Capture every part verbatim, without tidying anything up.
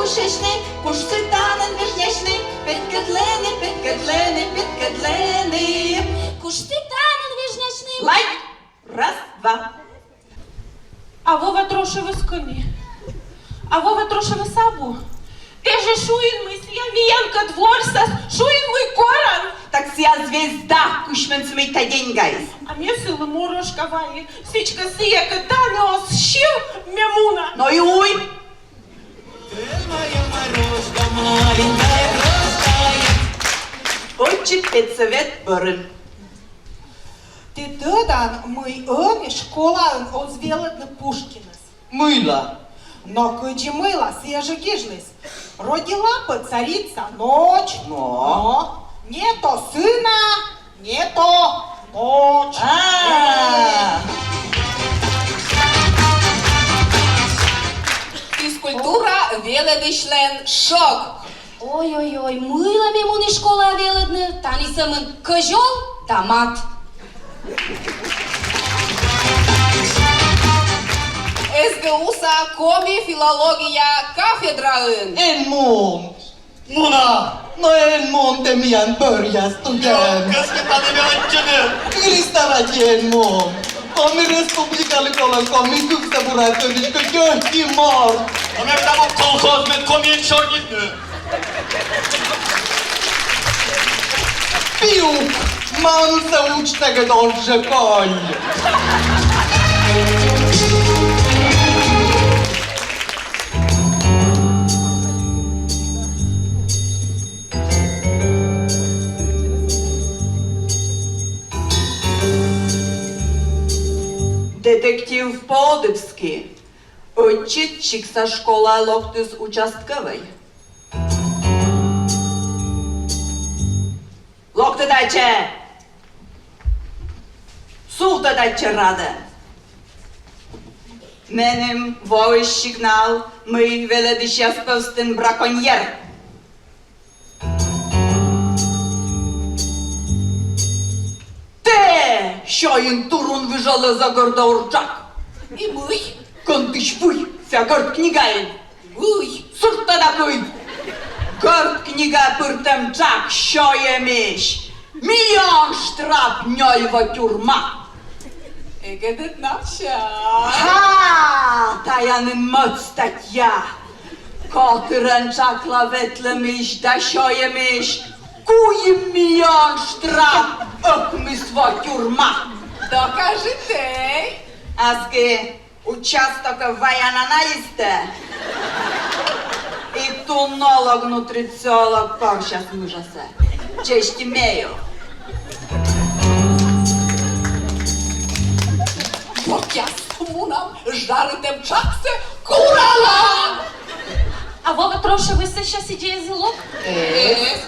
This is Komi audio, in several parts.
Шешны, куш сытанын вежнясьны, петкедлыны, петкедлыны, петкедлыны. Куш сытанын вежнясьны. Лайк! Раз, два. А Вова Трошевыс кӧні? А Вова Трошевыс абу? Тэ жӧ шуин, мый сія миянкӧд ворсас, шуин, мый коран. Так сія звезда, кысь менсьым мый та деньгаыс. А ме сылы морошка вайи, сідзкӧ сіякӧд тані оз сьыв, ме муна. Но и уй. Ӧтчыд педсӧвет бӧрын. Тэ тӧдан, мый ӧні школаын оз велӧдны Пушкинӧс? Мыйла? Но кыдзи мыйла, сія жӧ гижліс: «Родила бы царица ночь». Но? Но не то сына, не то дочь. А. Физкультура велӧдысьлӧн шог. Ой-ой-ой, мыйла ме муні школаӧ велӧдны, тані сӧмын кӧзёл да мат. СГУ-са коми филология кафедраын. Эн мун. Муна! Но эн мун, тэ миян бӧръя студент. Кӧсъя тані велӧдчыны. Кылиста ради, эн мун. Коми Республикалы колӧ коми кывсӧ бура тӧдысь кӧть ӧти морт. А ме тані колхозмӧд коми эн сёрнитны. Пиук! Мамсӧ учтӧгыд, он жӧ коль. Детектив Подыбский. Ӧтчыд Чикса школаӧ локтіс участковӧй. Локтӧ татчӧ! Сувтӧ татчӧ радӧ! Меным воис сигнал, мый велӧдысьяс пӧвстын браконьер. Тэ! Сёйин турун выжалӧ за гӧрда орджак. И мый? Кӧнтысь вый, сія гӧрд книгаын. Мый? Суртӧ да кый. Гӧрд книга пыртӧм тшак сёйӧмысь миллион штраф, нёль во тюрьма. Эгӧд ӧд навсяк. Ха! Тая нин мӧд статья. Котырӧн тшакла ветлӧмысь да сёйӧмысь куим миллион штраф, ӧкмыс во тюрьма. Докажитӧй. Аски участокӧ ваян анализтӧ. И туннӧ ог нутрициолог корсяс мыжасӧ. Честь имею. Бокъяс, мунам, жаритӧм тшаксӧ куралам. А Вова Трошевыс сэсся сідзи эз и лок? Эз.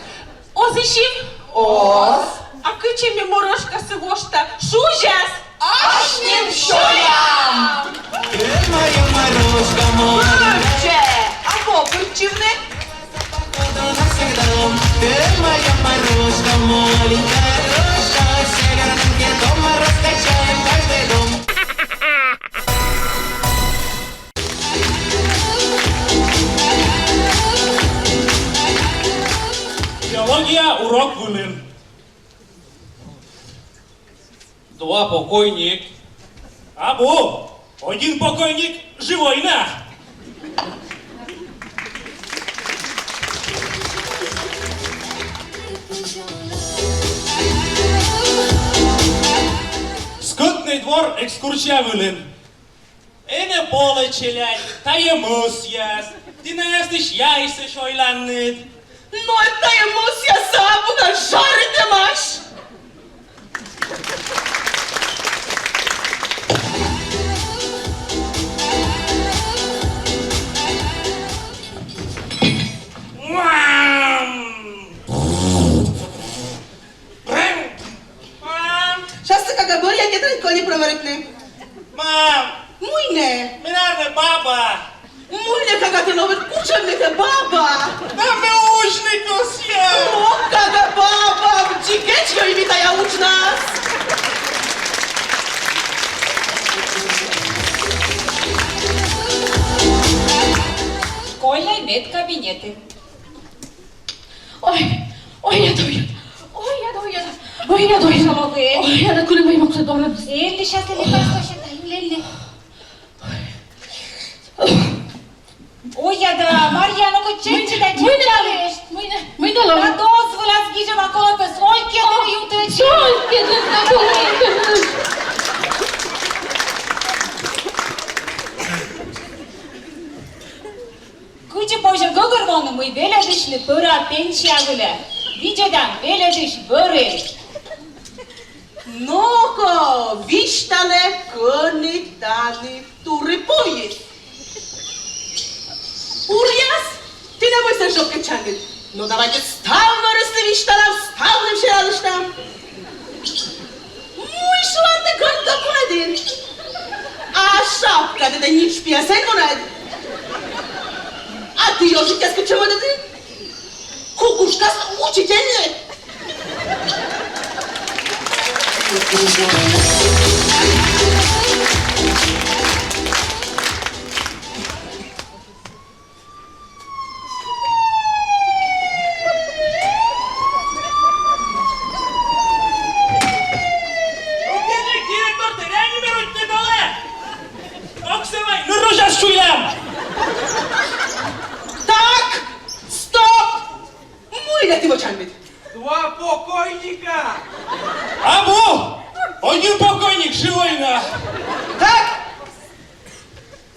Оз и сьыв? Оз. А кыдз ме морошкасӧ вошта? Шузяс! Асьным сёям! Ты моя Марошка, моя. Пӧрччӧ! А во пӧрччывны? Походу навсегда. Ты моя Марошка, маленькая рожка. Северным китом мы раскачаем каждый дом. Биология урок вылын. Два покойник. Абу, один покойник живой на. Скотный двор экскурсия вылын. Эм-ӧ полӧ, челядь, тайӧ мӧсъяс, ті найӧс яйсӧ сёйланныд. Но тайӧ мӧсъяссӧ абу на жаритӧмаӧсь. Мам! Мам! Щас, кага, бӧръя, ме тэнӧ кӧні проверитны. Мам! Муй нӧ? Ме, наверно, баба. Муй нӧ, кага, тэ новыд, кутшӧм нӧ тэ баба? Да ме узьны кӧсъя. О, кага, баба, дзикӧдз ёна ми тая уджнас. Школьнӧй медкабинетын. Ой, ой, я дойду. Ой, я дойду. Ой, я дойду. Ой, я да кулемай мокса дорабс. Энди сейчас я не Лелли. Ой, я да, Марья, ну-ка, чечи да, мый нӧ, чечи. Мый нӧ, мый нӧ, мый нӧ. Да доз вылас гижема колӧ пӧ, ой, кедлы юты. Ой, кедлы на колӧ. Кыдзи позьӧ гӧгӧрвоны, мый велӧдысьлы пӧра пенсия вылӧ. Видзӧдан велӧдысь вӧрын. Но-ко, висьталӧй, кӧні тані турипуыс. Пуръяс, тэнӧ мый сійӧ шогкӧ чаньыд? Но давайте став вӧрыслы висьталам, ставным сералыштам. Мый, шуам, тэ горт да пуӧдін? А шапкатӧ тэ нитш пиас эн вунӧд? А тэ ёжикъяс кытчӧ мӧдӧдін? Кукушкаыс учительнӧй. Директор, тэ районын ме ручкы толе. Оксавай, ну, рожас шуям. Так, стоп! Мый нӧ тэ вӧчан мед? Два покойника! Абу! Один покойник, живой на! Так!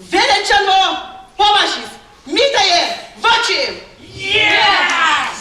Велӧдчан во помасьыс! Ми тайӧ вӧчим! Yes!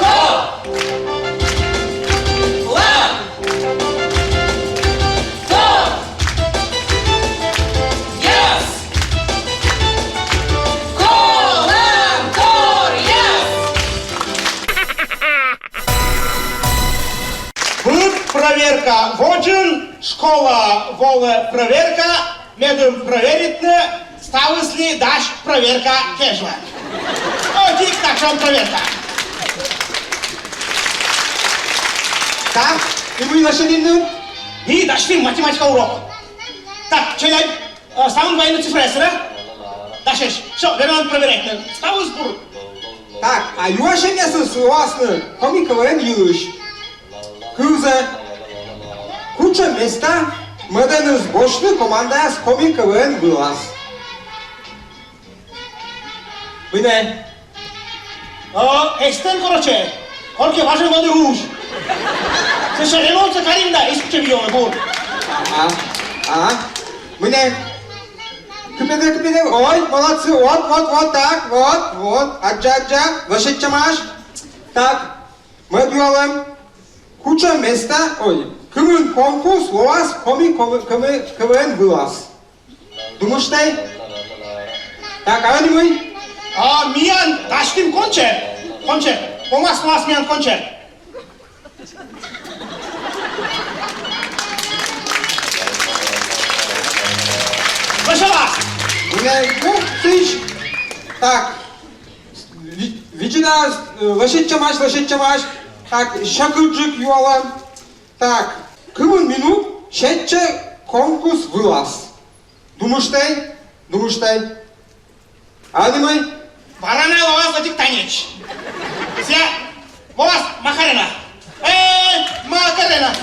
Ко! Ла! Ко! Яс! Колам коръяс! Быд проверка водзын, школа волӧ проверка, медым проверитны, ставыслы дась проверка кежлӧ. Ӧтик татшӧм проверка. Так, и мый лӧсьӧдінныд? Ми дасьтім математика урок. Так, челядь, э, ставным вайӧны цифраяссӧ, да? Дасьӧсь. Всё, верманныд проверяйтны. Ставыс бур. Так, а юасьӧмъясыс лоасны Коми КВН йылысь. Кывзӧй. Кутшӧм места мӧдӧныс босьтны командаяс Коми КВН вылас? Мый нӧ? О, эстӧн, короче, коркӧ важӧн мӧдӧ уж. Сэсся ремонтсӧ карим да, эськӧ видзӧдлам, бур. Ага, ага. Мый нӧ? Кыпӧдӧй, кыпӧдӧй. Ой, молодцы. Вот, вот, вот, так, вот, вот. Аддза, аддза. Лӧсьӧдчӧмаӧсь. Так. Мӧд юалӧм. Кутшӧм места, ой, кымын конкурс лоас Коми, Коми, Коми КВН вылас? Думыштӧй. Так, а ӧні мый? А, миян дасьтім концерт. Концерт. Помас, помас миян концерт. Весело! Мый нӧ, ну, сідз. Так. Ви-, видзӧда, э, лӧсьӧдчӧмаӧсь, лӧсьӧдчӧмаӧсь. Так, сьӧкыдджык юалӧм. Так, кымын минут сетчӧ конкурс вылас? Думыштӧй, думыштӧй. А ӧні мый? Бара на лоас ӧтик танец. Сійӧ лоас Макарена. Эй, Макарена!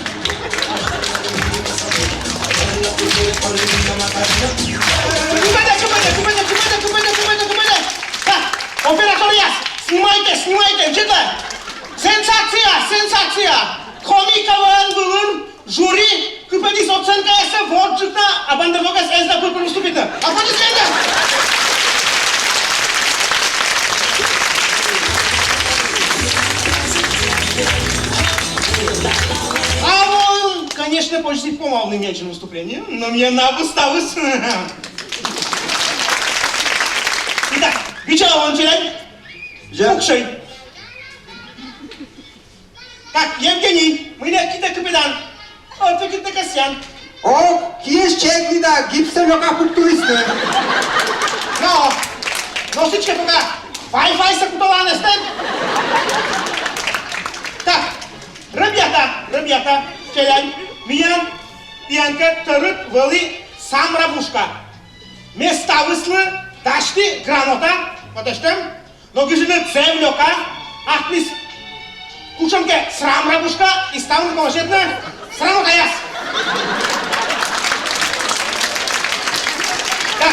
Кыпӧдӧй, кыпӧдӧй, кыпӧдӧй, кыпӧдӧй, кыпӧдӧй, кыпӧдӧй, кыпӧдӧй. Так, операторъяс, снимайтӧй, снимайтӧй, видзӧдлӧй. Сенсация, сенсация! Коми КВН вылын жюри кыпӧдіс оценкаяссӧ водзджык на, а бандерлогас эз на пыр-пыр выступитны. Аплодисменты! А вон, конечно, позьӧ помавны ненсьӧм выступление, но миян абу ставыс. Ставыс. Итак, бича он челядь. Я. Пуксьы. Так, Евгений, мый нӧ китӧ кыпедан? Ӧтвӧтитны кӧсъян. Ог, киыс чегмыда, гипсӧн лёка пуктылісны. Но, но сідзкӧ пока Wi-Fi-сӧ куталан эстӧн. Так, ребята, ребята, челядь, миян тіянкӧд тӧрыт вӧлі самрабушка. Ме ставыслы дасьті грамота, вот эштӧм, но гижны зэв лёка, артмис кутшӧмкӧ срамрабушка, и ставныд колӧ сетны срамотаяс. Да.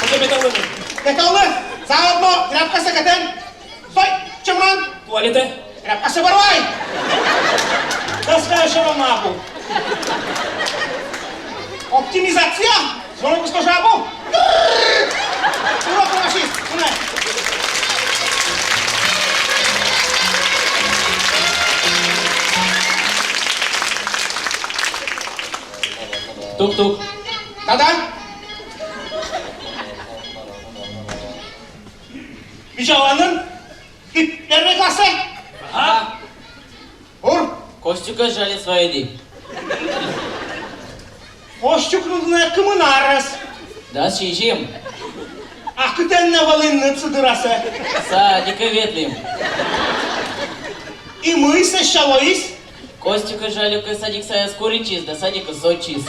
Кытчӧ петавлыны? Петавлы, заодно тряпкасӧ кӧтӧн. Стой, чумран. Туалетӧ. Тряпкасӧ бӧр вай. Доскаӧ всё равно абу. Оптимизация. Звонок тоже абу. Урок у нас есть. Уна. Тук-тук. Да-да. Бичаланын? Кыдз, первой классӧ? Ага. Бур. Костюкӧс жальӧ вайӧді. Костюк нуӧдінныд кымын арӧс? Дас сизим. А кытӧн нӧ вӧлінныд сы дырасӧ? Садикӧ ветлім. И мый сэсся лоис? Костюкӧс жальӧ, кӧ садик сайӧ скуритчис да садикӧс сотчис.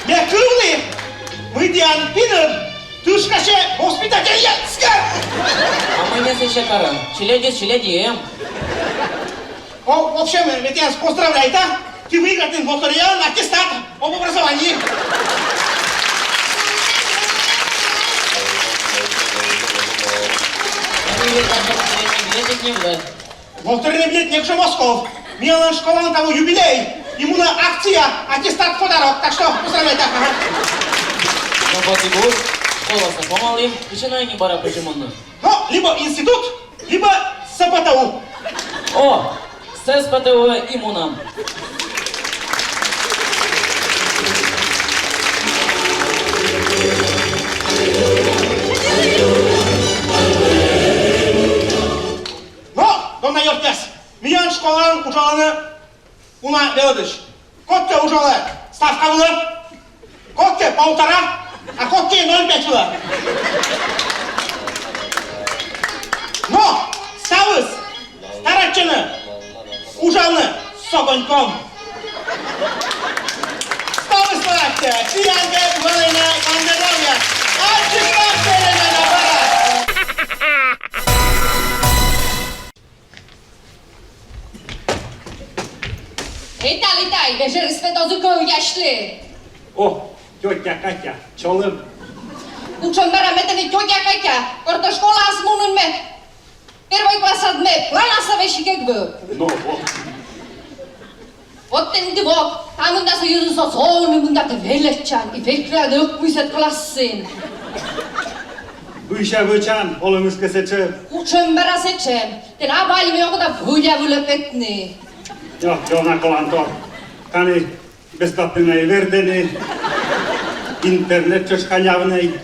Ме кывлі, мый тіян пиныд тышкасьӧ воспитательяскӧд. А мый нӧ сэсся карам? Челядьыс челядь эм. О, в общем, ме тіянӧс поздравляйта. Ті выиграйтін лотереяын аттестат об образовании. Лотерейный билет некутшӧм оз ков. Миянлӧн школаын таво юбилей. И мунӧ акция «Аттестат в подарок». Так что поздравляйте. Ага. Но вот и бур. Школасӧ помалім. Кытчӧ нӧ ӧні бара позьӧ мунны? Ну, либо институт, либо С П Т У. О, С П Т У и мунам. Но, дона ёртъяс, миян школаын уджалӧны уна велӧдысь. Кодкӧ уджалӧ ставка вылӧ, кодкӧ полтора, а кодкӧ ноль пять вылӧ. Но ставыс старайтчӧны уджавны согоньком. Ставыс старайтчӧ, тіянкӧд вӧліны кандыдавъя. Ачыс на переменӧ бара. Эй, Талитай, вежӧрыс пӧ дозы кӧвъясьлы. О, тётя Катя, чолӧм. Кутшӧм бара ме тэныд тётя Катя, кор тӧд, школаас мунін ме первой классад, ме планасӧ весиг эг вӧв. Ну вот. Вот тэныд и вот, та мында со йӧзыс оз овны, мында тэ велӧдчан, и вель кыляд ӧкмысӧд классын. Быдса вӧчан, олӧмыс кӧ сэтшӧм. Кутшӧм бара сэтшӧм. Тэнад вӧлі ме окота выль вылӧ петны. Ё, ёна колантор. Тані бесплатнӧ на и вердӧны, интернет тшӧтш халявнӧй.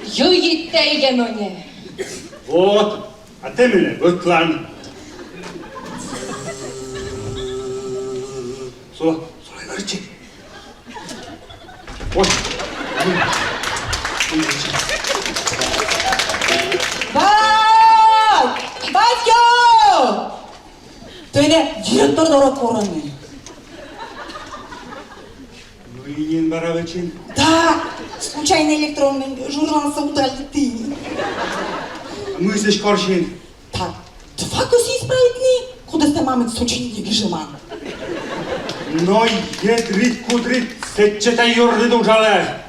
Йӧйыд тэ, Еноньӧ. Вот, а тэ менӧ вӧтлан. Со, со вӧрчи. Ой. Бать! Батько! Тэнӧ директор дорӧ корӧны. Мый нин бара вӧчин? Да, случайно электронный журналсӧ удалитін. Мый сэсь корсин? Да, два кӧсйи исправитны, кодӧс тэ мамыд сочинение гижӧман. Но едрит-кудрит, сэтчӧ тай юрнуд уджалӧ.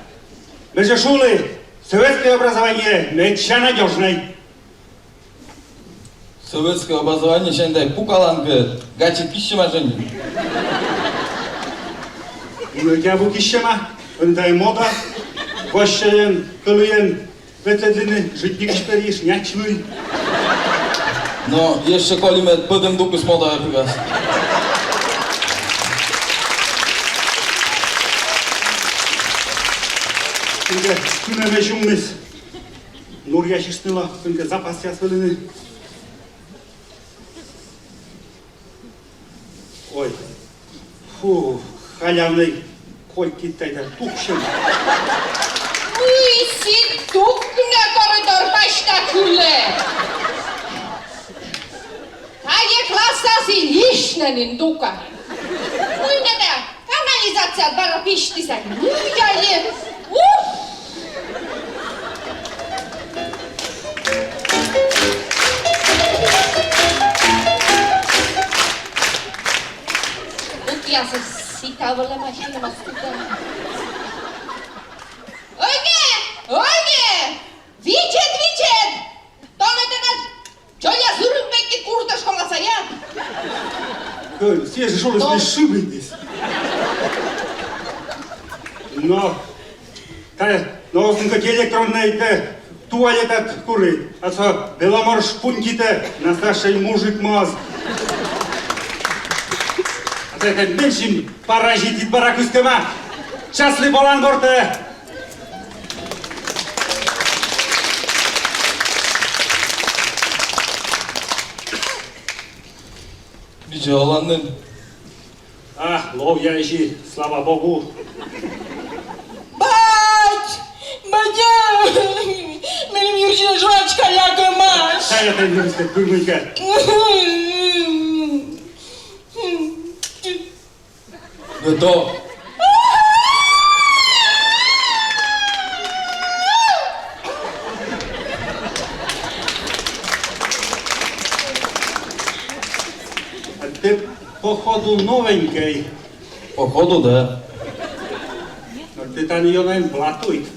Ме жӧ шулі, советскӧй образование медся надёжнӧй. Советскӧй образованиесянь тай пукалан кӧ, гачыд киссьӧма жӧ нин. Мыйкӧ абу киссьӧма, ӧні тай мода. Вӧчсьӧ эн, кӧлуй эн ветлӧдлыны житникысь пӧрйышт няч вылӧ. Но ещӧ коли мед пӧдӧм дукыс модаяс. Кӧнкӧ кынӧмӧсь сюммис. Нуръясьыштны ло кӧнкӧ запасъяс вӧліны. Ой. Фу, халявнӧй котькӧд тайӧ тупсьӧм. Мый сідз тупнӧ коридор пасьта кылӧ? Тайӧ классас и лишнӧй нин, дука. Мый нӧ тайӧ, канализацияӧ бара пиштісны? Мый али? Уф! Ӧтиясыс сита вӧлӧма, синмас кутӧма. Ойме! Ойме! Видзӧд, видзӧд! Тон нӧ тэнад дзоля зырым быттьӧ куртӧ школа саяд. Кӧн, сійӧ жӧ шуліс, но, шыбитіс. Но, тайӧ, но, оз нин кӧть электроннӧй туалетад куры, а со Беломор шпуньгитӧ, настоящӧй мужик моз. А тайӧ, тайӧ менсьым паразитыд бара кыскӧма. Час ли полан гортӧ. Мый жӧ олан нин? А, ловъя ещӧ, слава богу. Бать! Батьӧ! Меным юрсиӧ жвачка лякӧмаӧсь. Тайӧ, тайӧ юрсиӧ пыр мыйкӧ. Готов. А тэ, походу, новенькӧй. Походу, да. Но тэ тані ёна эн блатуйт.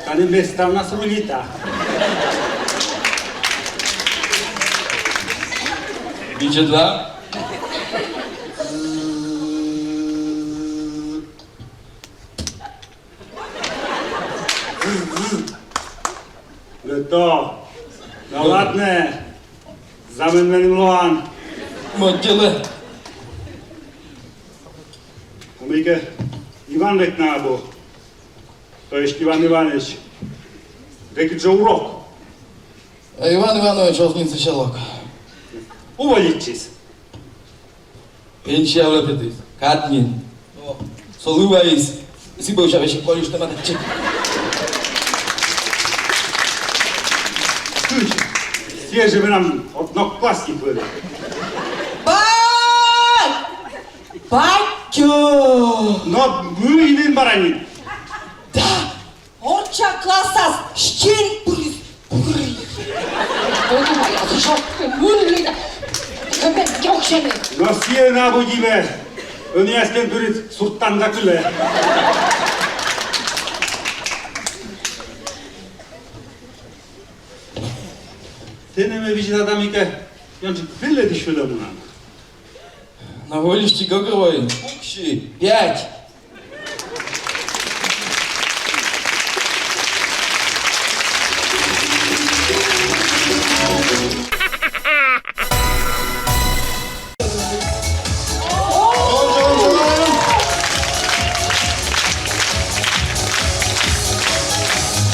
Тані местаыс рулитӧ. Видзӧдла. Готов. Ну ладно. Замен меным лоан. Мӧд делӧ. А мыйкӧ Иван век на абу. То есть Иван Иваныч. Век жӧ урок. А Иван Иванович оз нин сысялок. Уволитчис. Пенсияӧ лӧпӧдіс. Кад нин. О, со лы вайис. Зібӧ уджавсьыд колиштӧма татчӧ. Кыдз? Сійӧ жӧ менам одноклассник вӧлі. Бать! Батьӧ! Но мый нин бара нин? Да! Орчча классас стен пырис, пырис. Подумай, а ты что, мыльный, да? Капец, ёксеный. Но сійӧ на будиме. Ӧнія стен пырис, сурттан да кылӧ. Тэ нӧ ме видзӧдад, мыйкӧ ёнджык велӧдысь вылӧ мунан. Но вольысь гӧгӧрвоин, пуксьы, пять.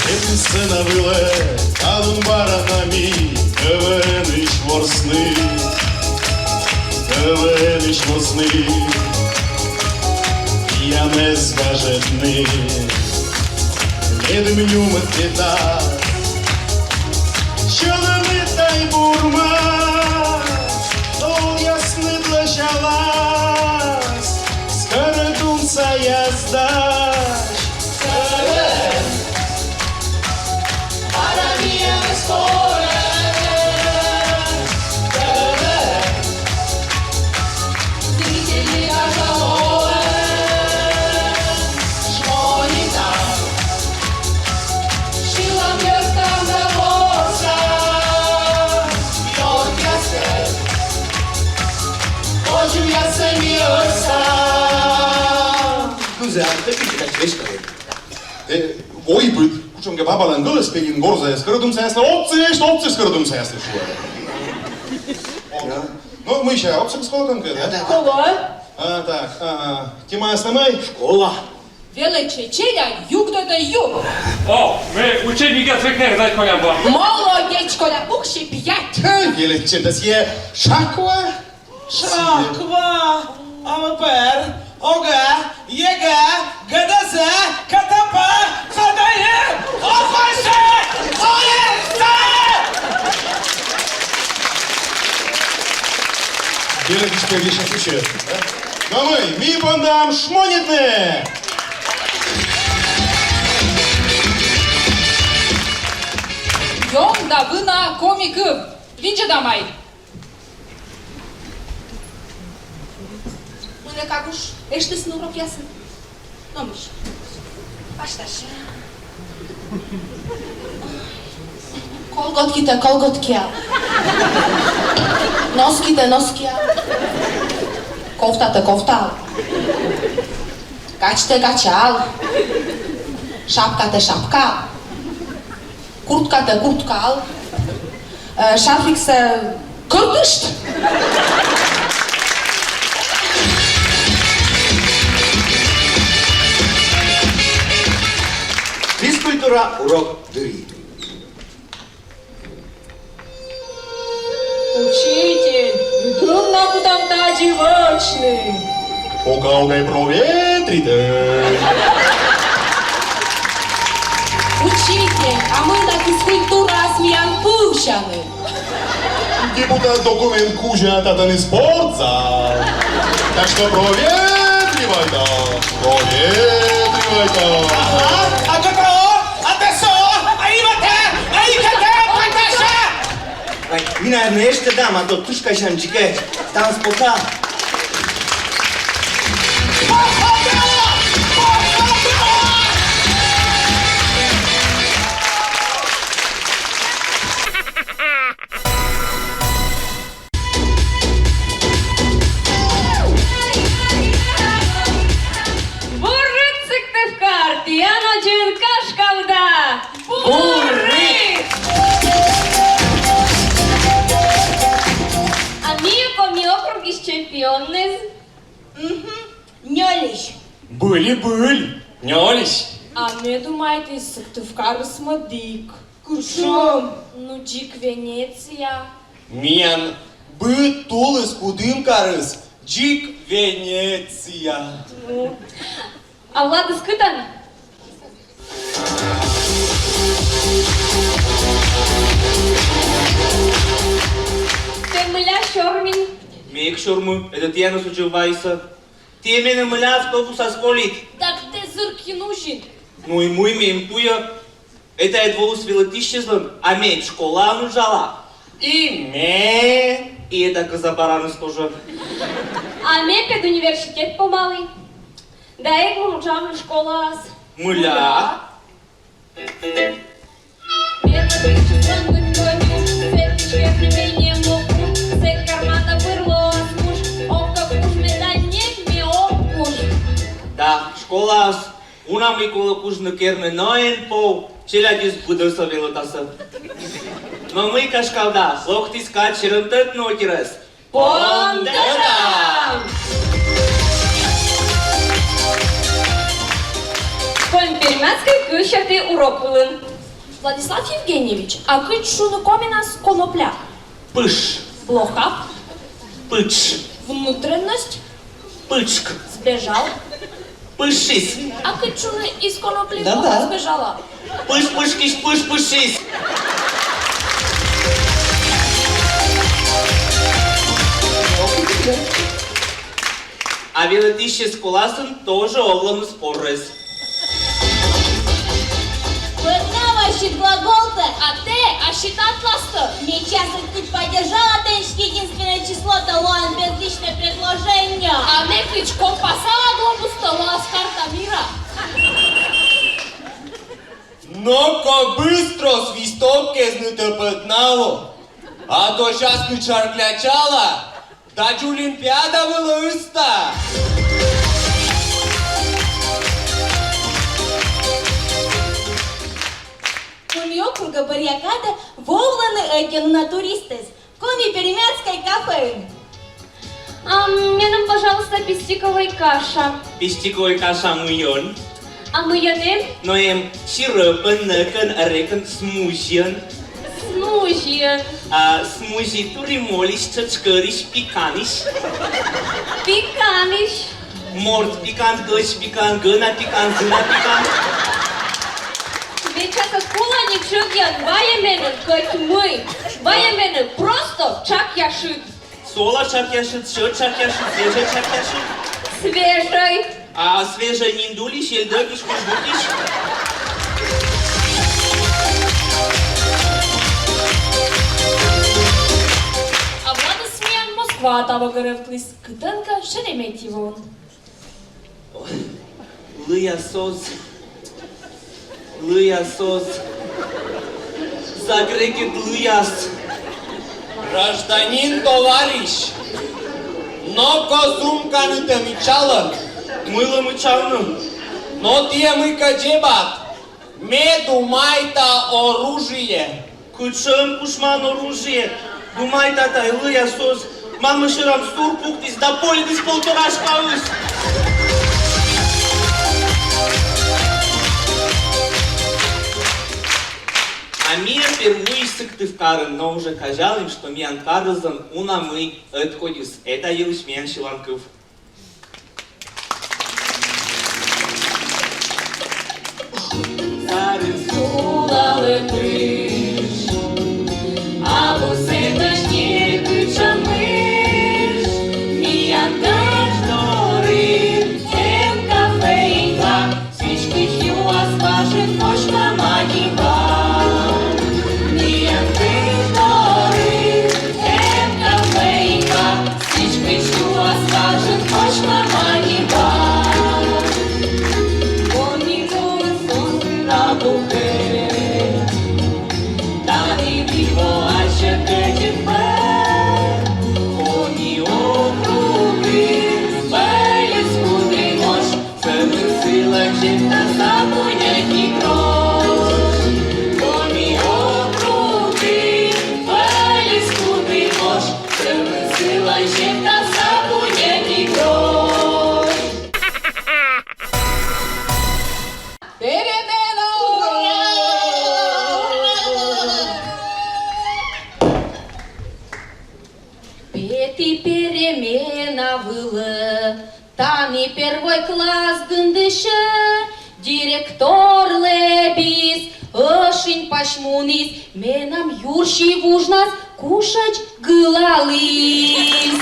Эм, сцена вылӧ талун бара на ми КВН-ысь ворсны, КВН-ысь ворсны. Пиянӧс гажӧдны, медым нюмӧдтӧ тадз. Сьӧлӧмыд тай бурмӧ, торъяснад лӧсялас, скӧрӧдум саяс дась. Кузя, тэ пичи кадь веськалін. Э, ойбыд, кучӧмкӧ бабалӧн гӧлӧс пельын горза: скӧрӧдум саяслы отсышт, отсышт скӧрӧдум саяслы, шуӧ. О, да. Ну, мися, отсышт скӧрӧдум, да? Да, да. Школа. А, так, ага. Темаяс на мый? Школа. Велӧдчӧ челядь, югдӧдӧ юг. О, ме ученикъяс век нин знать колям. Молодец, Коля, пуксьы пять. Велӧдчӧ да сійӧ шаква. Шаква, АВПР, ОГЭ, ЕГЭ, ГДЗ, КТП, ФДН, ОФШ, ОРС! Велӧдысь пӧ вещь отвечает, да? Но мый, ми пондам шмонитны! Ём да вына коми кыв. Видзӧдам ай. Мыйла кӧ уж эштісны урокъясын. Но мый. Пашташа. Колготкитӧ колготкиа. Носкитӧ носкиа. Кофтатӧ кофтаа. Качтӧ качаа. Шапкатӧ шапкаа. Курткатӧ курткаа. Э, шарфиксӧ кӧртышт. Физкультура урок дырйи. Учитель, мый на кутам тадзи вӧчны? Пока, пока проветритӧй. Учитель, а мый на физкультураас миян пывсяны? Депутат документ кузя, татӧн и спортзал. Так что проветривайтам, проветривайтам. Ага, а ГТО, а ТСО, а ИВТ, а ИКТ, а ТШ! Ай, ми, наверно, эштӧдам, а то тышкасям дзикӧ, танцпол. Бур рыт, Сыктывкар, тіян водзын Кашкавда! Бур рыт! А миян Коми округысь чемпионныс? Мгм. Нёльысь. Быль и быль. Нёльысь. А ме думайті, Сыктывкарыс мӧдік. Кутшӧм? Ну, дзик Венеция. Миян быд тулыс Кудымкарыс дзик Венеция. Ну. А Владыс кытӧн? Тэ мыля сёрмин? Ме эг сёрмы, это тіянӧс удж вайсӧ. Ті менӧ мыля автобусас колит? Так тэ зыркин узин. Ну и мый, ме эм туйӧ. Этайӧ воліс велӧтчысьӧн, а ме школаын уджала. И ме. И эта коза бараныс тоже. А ме педуниверситет помалі. Да эг мун уджавны школаас. Мыля? Да, школаас уна мый колӧ кужны керны, но эн пов, челядьыс быдӧсӧ велӧтасӧ. Но мый, Кашкавда, локтіс кад серӧмтӧдны отирӧс. Пондӧдам! Коми-пермяцкӧй кывсерти урок вылын. Владислав Евгеньевич, а кыдз шуны комиӧн конопля? Пыш. Блоха. Пытш. Внутренность. Пытшк. Сбежал. Пытшис. А кыдз шуны из конопли блоха сбежала? Пыш пытшкысь пыш пытшис. А велӧтчысьӧс школаын тоже овлӧны спорыс. Пӧднав ассьыд глаголтӧ. А тэ ассьыд атластӧ. Ме часӧн кыдз поддержала тэнсьыд единственное числотӧ, лоан безличное предложение. А ме кыдз компасала глобустӧ, лоас карта мира. Но-ко быстро свисток кежитӧ пӧднав, а то час ны чарклячала. Тадз олимпиада вылӧ ӧзта. Коми округӧ бӧръя кадӧ воӧны ӧдйӧ нуна туристъяс Коми-пермяцкӧй кафеын. А меным, пожалуйста, пистиковӧй каша. Пистиковӧй каша мыйӧн? А мыйӧн эм? Но эм сиропӧн, нӧкӧн, ӧрекӧн, смузиӧн. Смузиӧн. А смузи турим олысь, тшӧтш кӧрысь, пиканысь. Пиканысь. Морт пикан, дӧсь пикан, гӧна пикан, зына пикан. Ме часӧ колӧ ни тшӧкъян, вайӧ меным кӧть мый. Вайӧ меным просто тшакъяшыд. Сола тшакъяшыд, сьӧд тшакъяшыд, свежӧй тшакъяшыд. Свежӧй. А свежӧй нин дулысь, эль дӧгысь, кужбукысь. А Владыс миян Москваӧ таво гӧрӧвтліс, кытӧнкӧ Шереметьевоын. Лыяс оз, лыяс оз, загретлыяс. Гражданин товарищ, но-ко сумканытӧ мычалӧ. Мыйла мычавны? Но тіӧ мыйкӧ дзебад. Ме думайта оружие. Кутшӧм кушман оружие? Думайта тай, лыяс оз. Мамӧ сьӧрам сур пуктіс да пользуйтіс полтора шкалыс. А ми первой Сыктывкарын, но уже казялім, что миян карыслӧн уна мый ӧткодьыс. Эта йылысь миян сьыланкыв. Сарын сулалӧ пыж, а вусемысь некутшӧм ыж. Миян гаж дорын эм кафе и бар. Сідзкӧ, юас важӧн кочкӧма нин бара. Миян дыр дорын эм кафе и бар. Сідзкӧ, юас важӧн кочкӧма нин бара. Коми нуӧ сӧсна букӧ. Тані пиво, а сійӧ кӧдзыд пӧ. Коми округын пӧльыс кудрӧй мош. Сӧмын сылань зептаса куняки грош. Коми округын пӧльыс кудрӧй мош. Сӧмын сылань зептаса куняки грош. Перемена! Петі перемена вылӧ, тані первой класс гындысьӧ, директор лэбис, ӧшинь пась муніс, менам юрси вужнас кушӧдз гылаліс.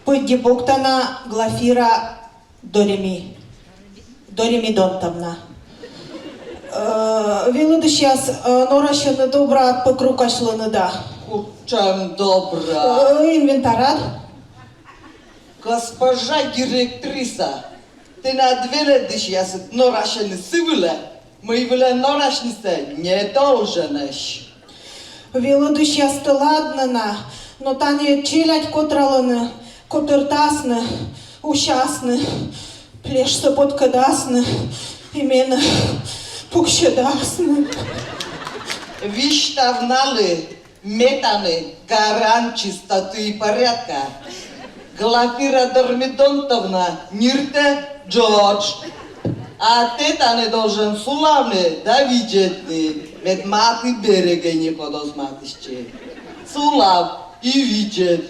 Пыдди пуктана, Глафира Дореми, Дореми Донтовна. Э, велӧдысьяс, э, норасьӧны добраад пӧ крукасьлыны да. Кутшӧм добра? Э, инвентарад. Госпожа директриса, тэнад велӧдысьясыд норасьӧны сы вылӧ, мый вылӧ норасьнысӧ не долженӧсь. Велӧдысьястӧ ладнӧ на, но тані челядь котралӧны, котӧртасны, усясны, плешсӧ поткӧдасны и менӧ пуксьӧдасны. Висьтав налы, ме тані гарант чистоты и порядка. Глафира Дормидонтовна ниртӧ Джордж. А тэ тані должен сулавны да видзӧдны, мед матыд берегӧ некод оз матыстчы. Сулав и видзӧд.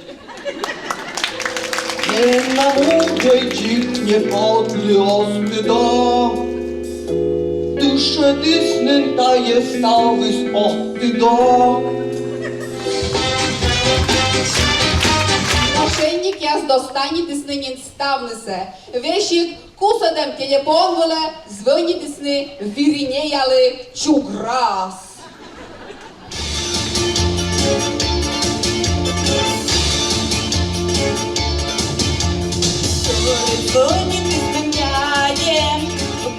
Менам удж дзик некодлы оз тыдав. Дышӧдісны тайӧ ставыс ог тыдав. Мошенникъяс достанитісны нин ставнысӧ. Весиг кусӧдӧм телепон вылӧ звӧнитісны Виринеялы чуграс. Звӧнитіс мем дядьӧ,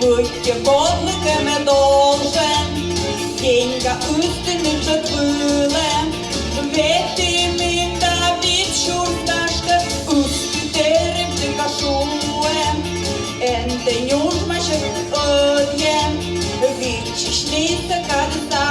быттьӧ подлыко ме должен. Деньга ыстыны тшӧт вылӧ, ветымын да вит сюрс гашкӧ, ысті тэрыб дзика шуӧ. Эн тэ нюжмасьӧ ӧдйӧ, виччысьлісны кадыса.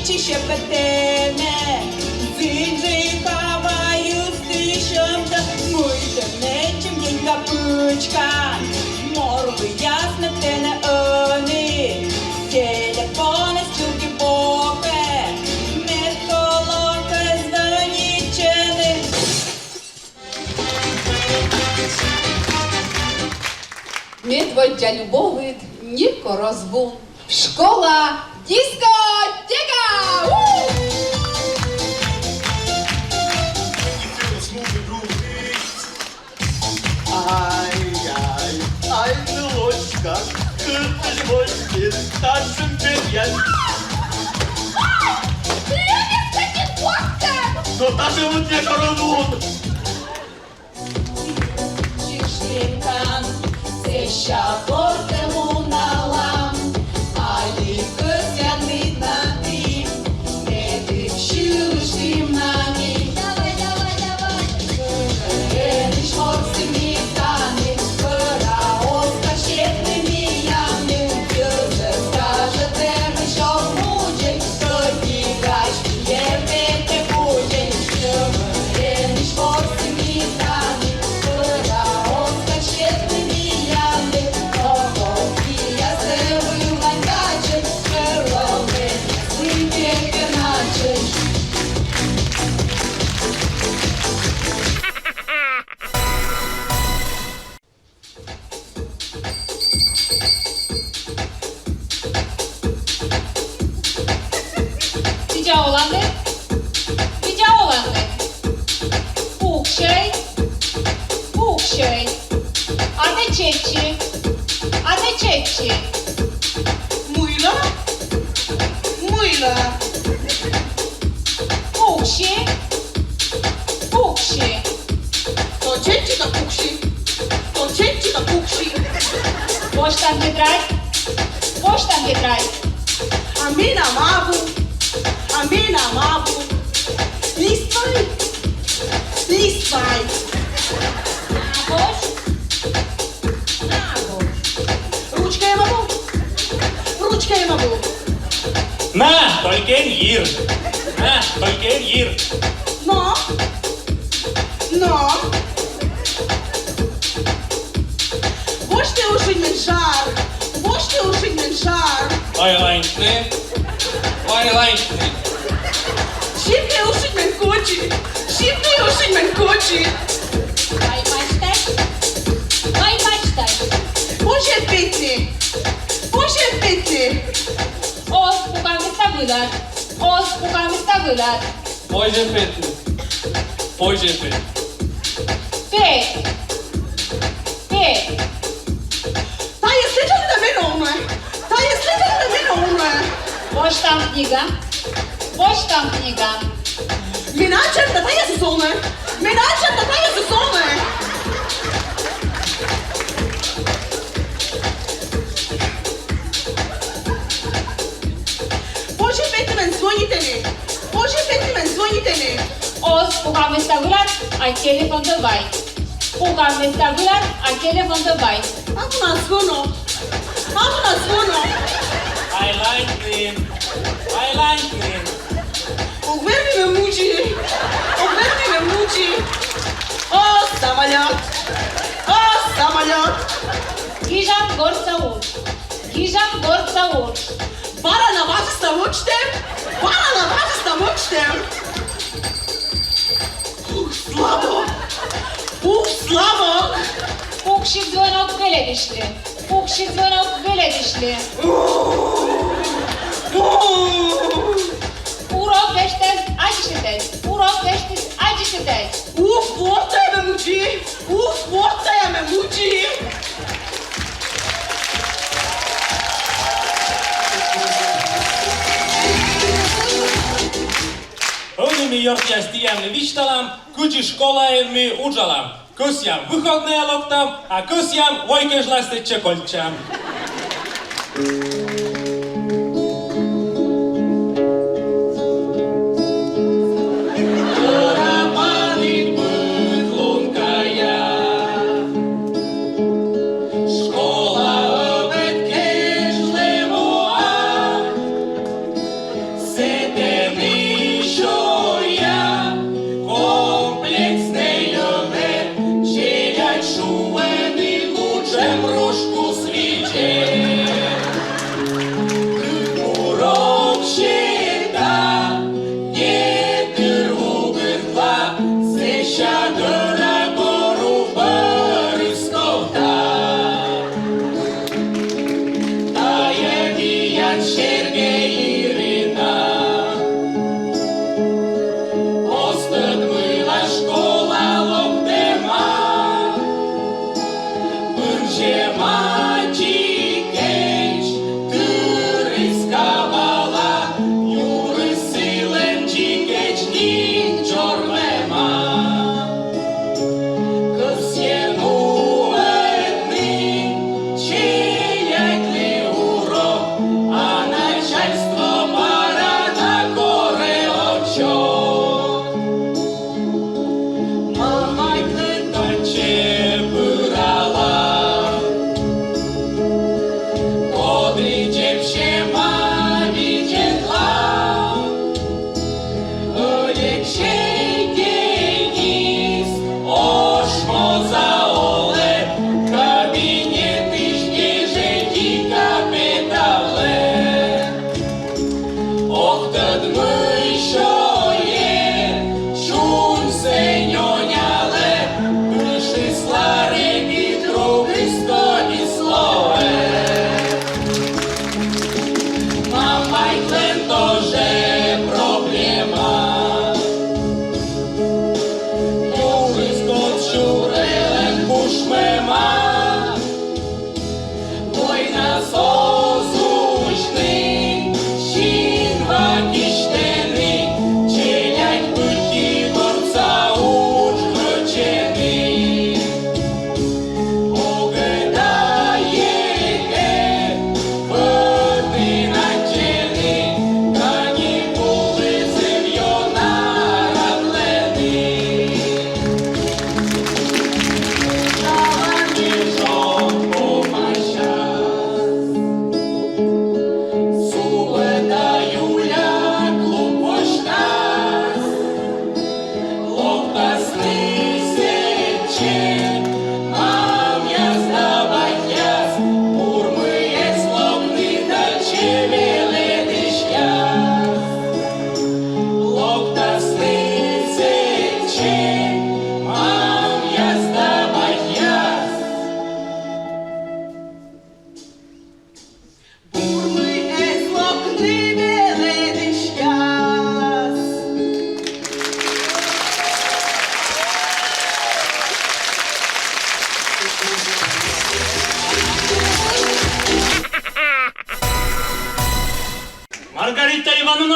Сепӧтӧма, зынджык ава йывсьыд сьӧмсӧ, мыйта нӧшта деньга пычкан. Морт выяснӧ тэнӧ ӧні, телефоныс чукӧртчӧ, мед колӧ кӧ звӧнитчыны. Медводдза любовыд некор оз вун. Школа дискотека! У! Ай-ай, ай, нылочка, кытысь воштін, татшӧм петъян. Привет, Катя Кошка! Но татшӧм вот некор оз вун. Чишлинкан, сэсся гортӧ муналам, али кӧсъянныд на ті, медым сьылыштім на ми. Давай, давай, давай. Кыдз энысь ворсім ми тані, пӧра оз кӧ сетны миянлы, йӧзыс гажӧдӧмысь ог мудзӧй, кӧть и гаж Видза оланныд, видза оланныд. Пуксьӧй, пуксьӧй. Аттӧ чеччы, аттӧ чеччы. Мыйла, мыйла. Пуксьы, пуксьы. То чеччы, то пуксьы. То чеччы, то пуксьы. Босьтан тетрадь. Босьтан тетрадь. А менам абу. А менам абу. Листвай. Листвай. Абуӧсь. Абу. Ручкаӧй абу. Ручкаӧй абу. На, только эн йир. На, только эн йир. Но. Но. Восьтӧй ушинь мен шар. Восьтӧй ушинь мен шар. Айланьтны. Айланьтны. Сиптӧй ушинь мен кочи. Сиптӧй ушинь мен кочи. Вай пасьтась. Вай пасьтась. Позьӧ петны. Позьӧ петны. Оз пукавны та вылад. Оз пукавны та вылад. Позьӧ петны. Позьӧ петны. Пет. Пет. Тайӧс лэдзалӧй да мен овнӧ. Тайӧс лэдзалӧй да мен овнӧ. Босьтам книга. Босьтам книга. Мен аддзан да тайӧс овнӧ. Мен аддзан да тайӧс овнӧ. Позьӧ петны мен звонитӧны. Позьӧ петны мен звонитӧны. Оз пукавны та вылад, а телефон дӧ вай. Пукавны та вылад, а телефон дӧ вай. Абу на звонок. Абу на звонок. Айланьтны. Айланьтны. Ог вермы ме мудзи. Ог вермы ме мудзи. О, самолёт. О, самолёт. Гижан гортса удж. Гижан гортса удж. Бара на ваджысь на вӧчтӧм. Бара на ваджысь на вӧчтӧм. Ух, слабо. Ух, слабо. Пуксьы звонок велӧдысьлы. Пуксьы звонок велӧдысьлы. Урок вештӧ аддзысьлытӧдз. Урок вештӧ аддзысьлытӧдз. Уф, вот тайӧ ме мудзи. Уф, вот тайӧ ме мудзи. Ӧні ми, ёртъяс, тіянлы висьталам, кыдзи школаын ми уджалам. Кӧсъям, выходнӧйӧ локтам, а кӧсъям, вой кежлас сэтчӧ кольччам.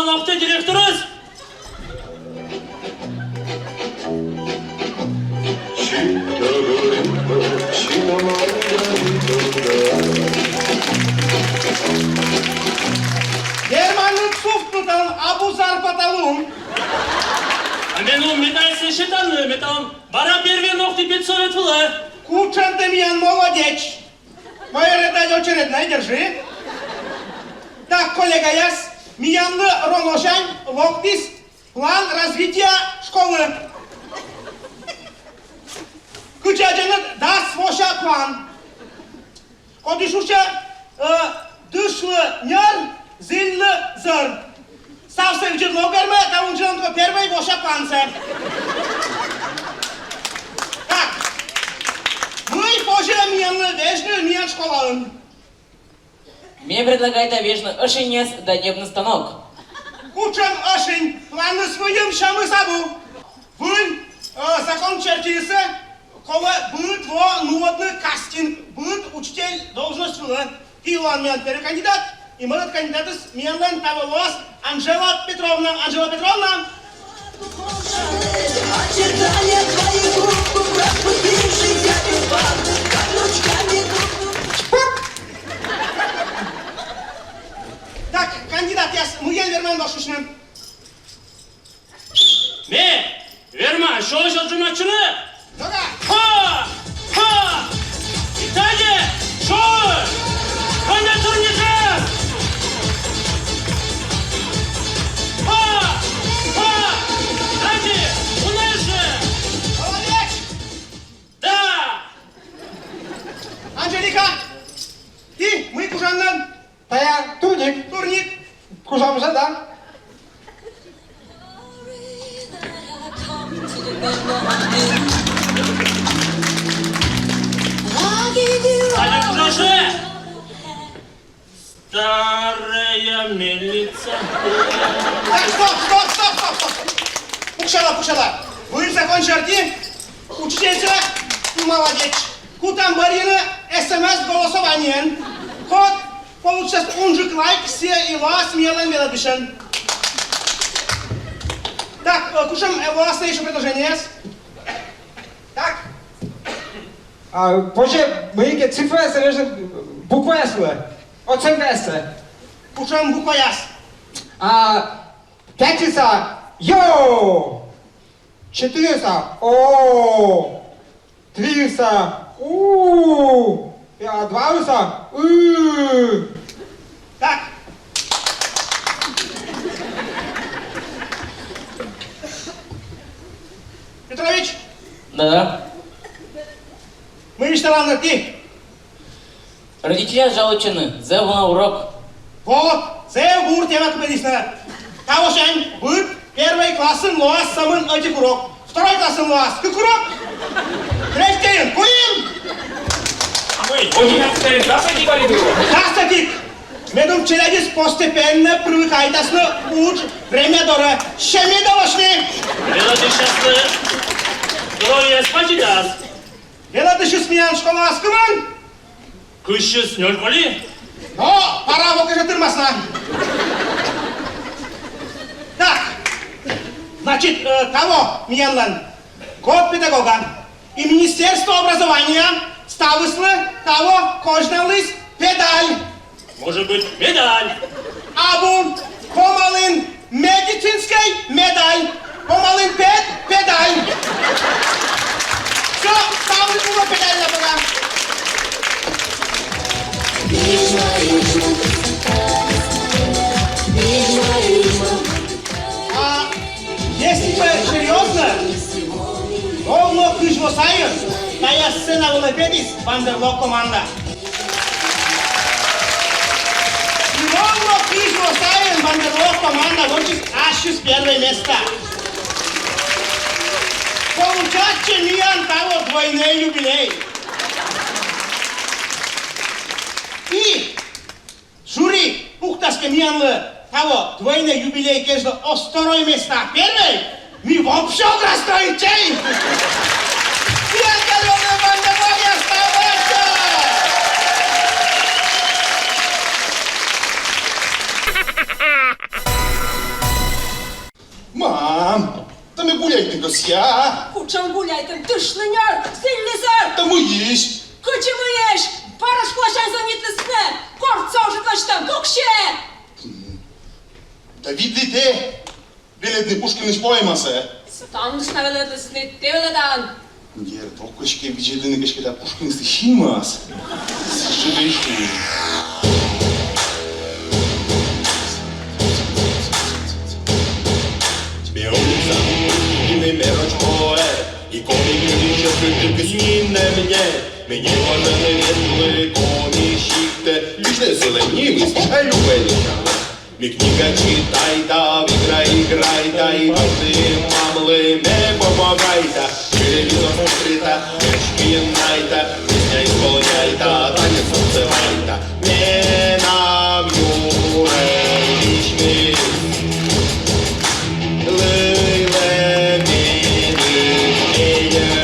Локтӧ директорыс. Верманныд сувтны, талун абу зарплаталун. А ме нуӧма медальсӧ сетавны, ме талун бара первой локті педсовет вылӧ. Кутшӧм тэ миян молодеч. Мӧйӧ, очередь, на, держи. Так, коллегаяс, миянлы роносянь локтіс план развития школы. Кыдз аддзанныд, дас вося план. Коді шусьӧ, э, дышлы ньӧр, зільлы зӧр. Ставсӧ видзӧдлам, вермӧ, талун видзӧдлам только первой вося плансӧ. Так. Мый позьӧ миянлы вежны миян школаын? Ме предлагайта вежны ӧшиньяс да ньӧбны станок. Кутшӧм ӧшинь? Планыс выйым, сьӧмыс абу. Выль, э, закон серти колӧ быд во нуӧдны кастинг, быд учитель должность вылӧ. Ті лоан миян первой кандидат, и мӧдӧд кандидатыс миянлӧн таво лоас Анжела Петровна. Анжела Петровна! Очертания твоих губ, как пыльнейший пятый пар, как ручками друг друга. Так, кандидатъяс, мыйӧн верманныд шусьны? Ме верма сёысь отжиматчыны. Нога! Ха! Ха! И тадзи сёы! Кӧні турникӧн! Ха! Ха! Тадзи, уна ещё! Молодец! Да! Анжелика! Ті мый кужанныд? Тая турник. Турник. Кужам жӧ, да? Али кужам жӧ. Старая мельница. Так, стоп, стоп, стоп, стоп, стоп. Пуксяла, пуксяла. Выль закон серти учительсӧ, молодец. Кутам бӧрйыны СМС-голосованиеӧн. Код получитас унджык лайк, сійӧ и лоас миянлӧн велӧдысьӧн. Так, э, кутшӧм, э, лоасны ещё предложениеяс? Так? А, позьӧ мыйкӧ цифраяссӧ вежны, букваяс вылӧ. Оценкаяссӧ. Кутшӧм букваяс? А, пятьыса — йо! Четыреса — о! Триса — у! А дваыса — ы! Так. Петрович! Да-да. Мый висьталанныд ті? Родительяс жалуйтчӧны, зэв уна урок. Вот, зэв бур тема кыпӧдісны. Тавосянь быд первой классын лоас сӧмын ӧтик урок. Второй классын лоас кык урок. Третьӧйын куим. Ой, одиннадцатӧйын дас ӧтик али было? Дас ӧтик. Медым челядьыс постепенно привыкайтасны удж время дорӧ. Сьӧмыд овощны. Велӧдысьяслы здоровьеяс пачӧдас. Велӧдысьыс миян школаас кымын? Кызсюрс нёль коли. Но пара во кежлӧ тырмас на. Так, значит, э, таво миянлӧн год педагога. И Министерство образования ставыслы таво козьналіс педаль. Может быть, медаль? Абу, помалын медицинскӧй медаль. Помалын пед-, педаль. Всё, ставлы мунӧ педаль на бога. А если бы серьёзно, ровно кызь во сайын тая сцена вылӧ петіс «Бандерлог» команда. И ровно кызь во сайын «Бандерлог» команда вӧчис ассьыс первой места. Получайтчӧ, миян таво двойнӧй юбилей. И жюри пуктас кӧ миянлы таво двойнӧй юбилей кежлӧ оз второй места, а первой, ми вообще ог расстроитчӧй. Миян калёнӧй бандерлогъяс, ставайтчӧй! Ам, да ме гуляйтны кӧсъя. Кутшӧм гуляйтны, тышлынёр, зільлисар. Да мыйысь? Кыдзи мыйысь? Бара школасянь звонитлісны, гортсӧ ӧжыт лэдзтам, пуксьы. Да видлы тэ велӧдны Пушкинысь поэмасӧ. Ставныс на велӧдлісны, тэ велӧдан. Дерт, ог кӧсйы видзӧдлыны кӧ эськӧ да Пушкинсӧ синмас. Сідз жӧ и шу. Ме олі сам Пушкинын, ме роч поэт, и коми кывйысь кыдзкӧ нинӧм нет. Ме некодлы ветлі Коми сиктӧ, личнӧй сылӧн нимыс Любӧй лича. Ме книга читайта, в игра играйта, и папныс-мамныс ме помогайта. Телевизор смотрита, верстьӧ пинайта, песня исполняйта, танец танцевайта. Менам юрӧй висьмис лыйлӧ медым пельӧ.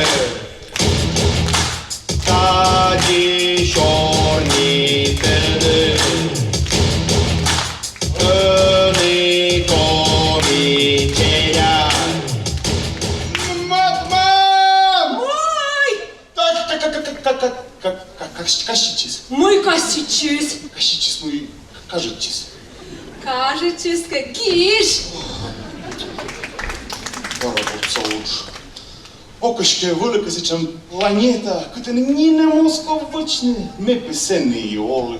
Тадзи сёрнитӧны ӧні коми челядь. Мам, мам! Ой! Как, как, как, как, как, как, как, как, каситчис? Мый каситчис? Каситчис, мый кажитчис. Кажитчис кӧ, гиж. Бара гортсӧ уджӧ. Ог кӧсйы вӧлі кӧ сэтшӧм планета, кытӧн нинӧм оз ков вӧчны, ме пӧ сэні и олі.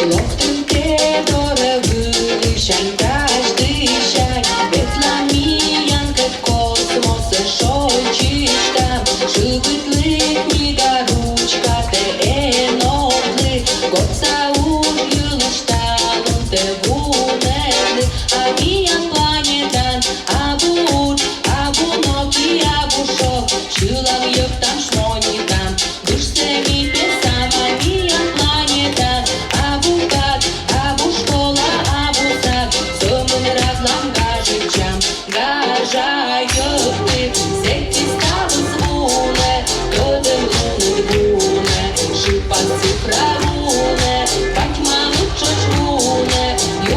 Локтім ке дорӧ вылысянь каждыйсянь, ветлам миянкӧд космосӧ шойччыштам, шыбитлы книга, ручкатӧ эн овлы, гортса удж йылысь талунтӧ вунӧдлы, а миян планетаын абу удж, абу ног и абу шог, сьылам, йӧктам, шмонитам, гыжсӧ ми петам, а миян планетаын абу кад, абу школа, абу сад, сӧмын радлам, гажӧдчам. Гажа Йӧктыд, сэки ставыс вунӧ, тӧдӧм лунӧй вунӧ, шыпас цифра вунӧ, бать-мамыд тшӧтш вунӧ,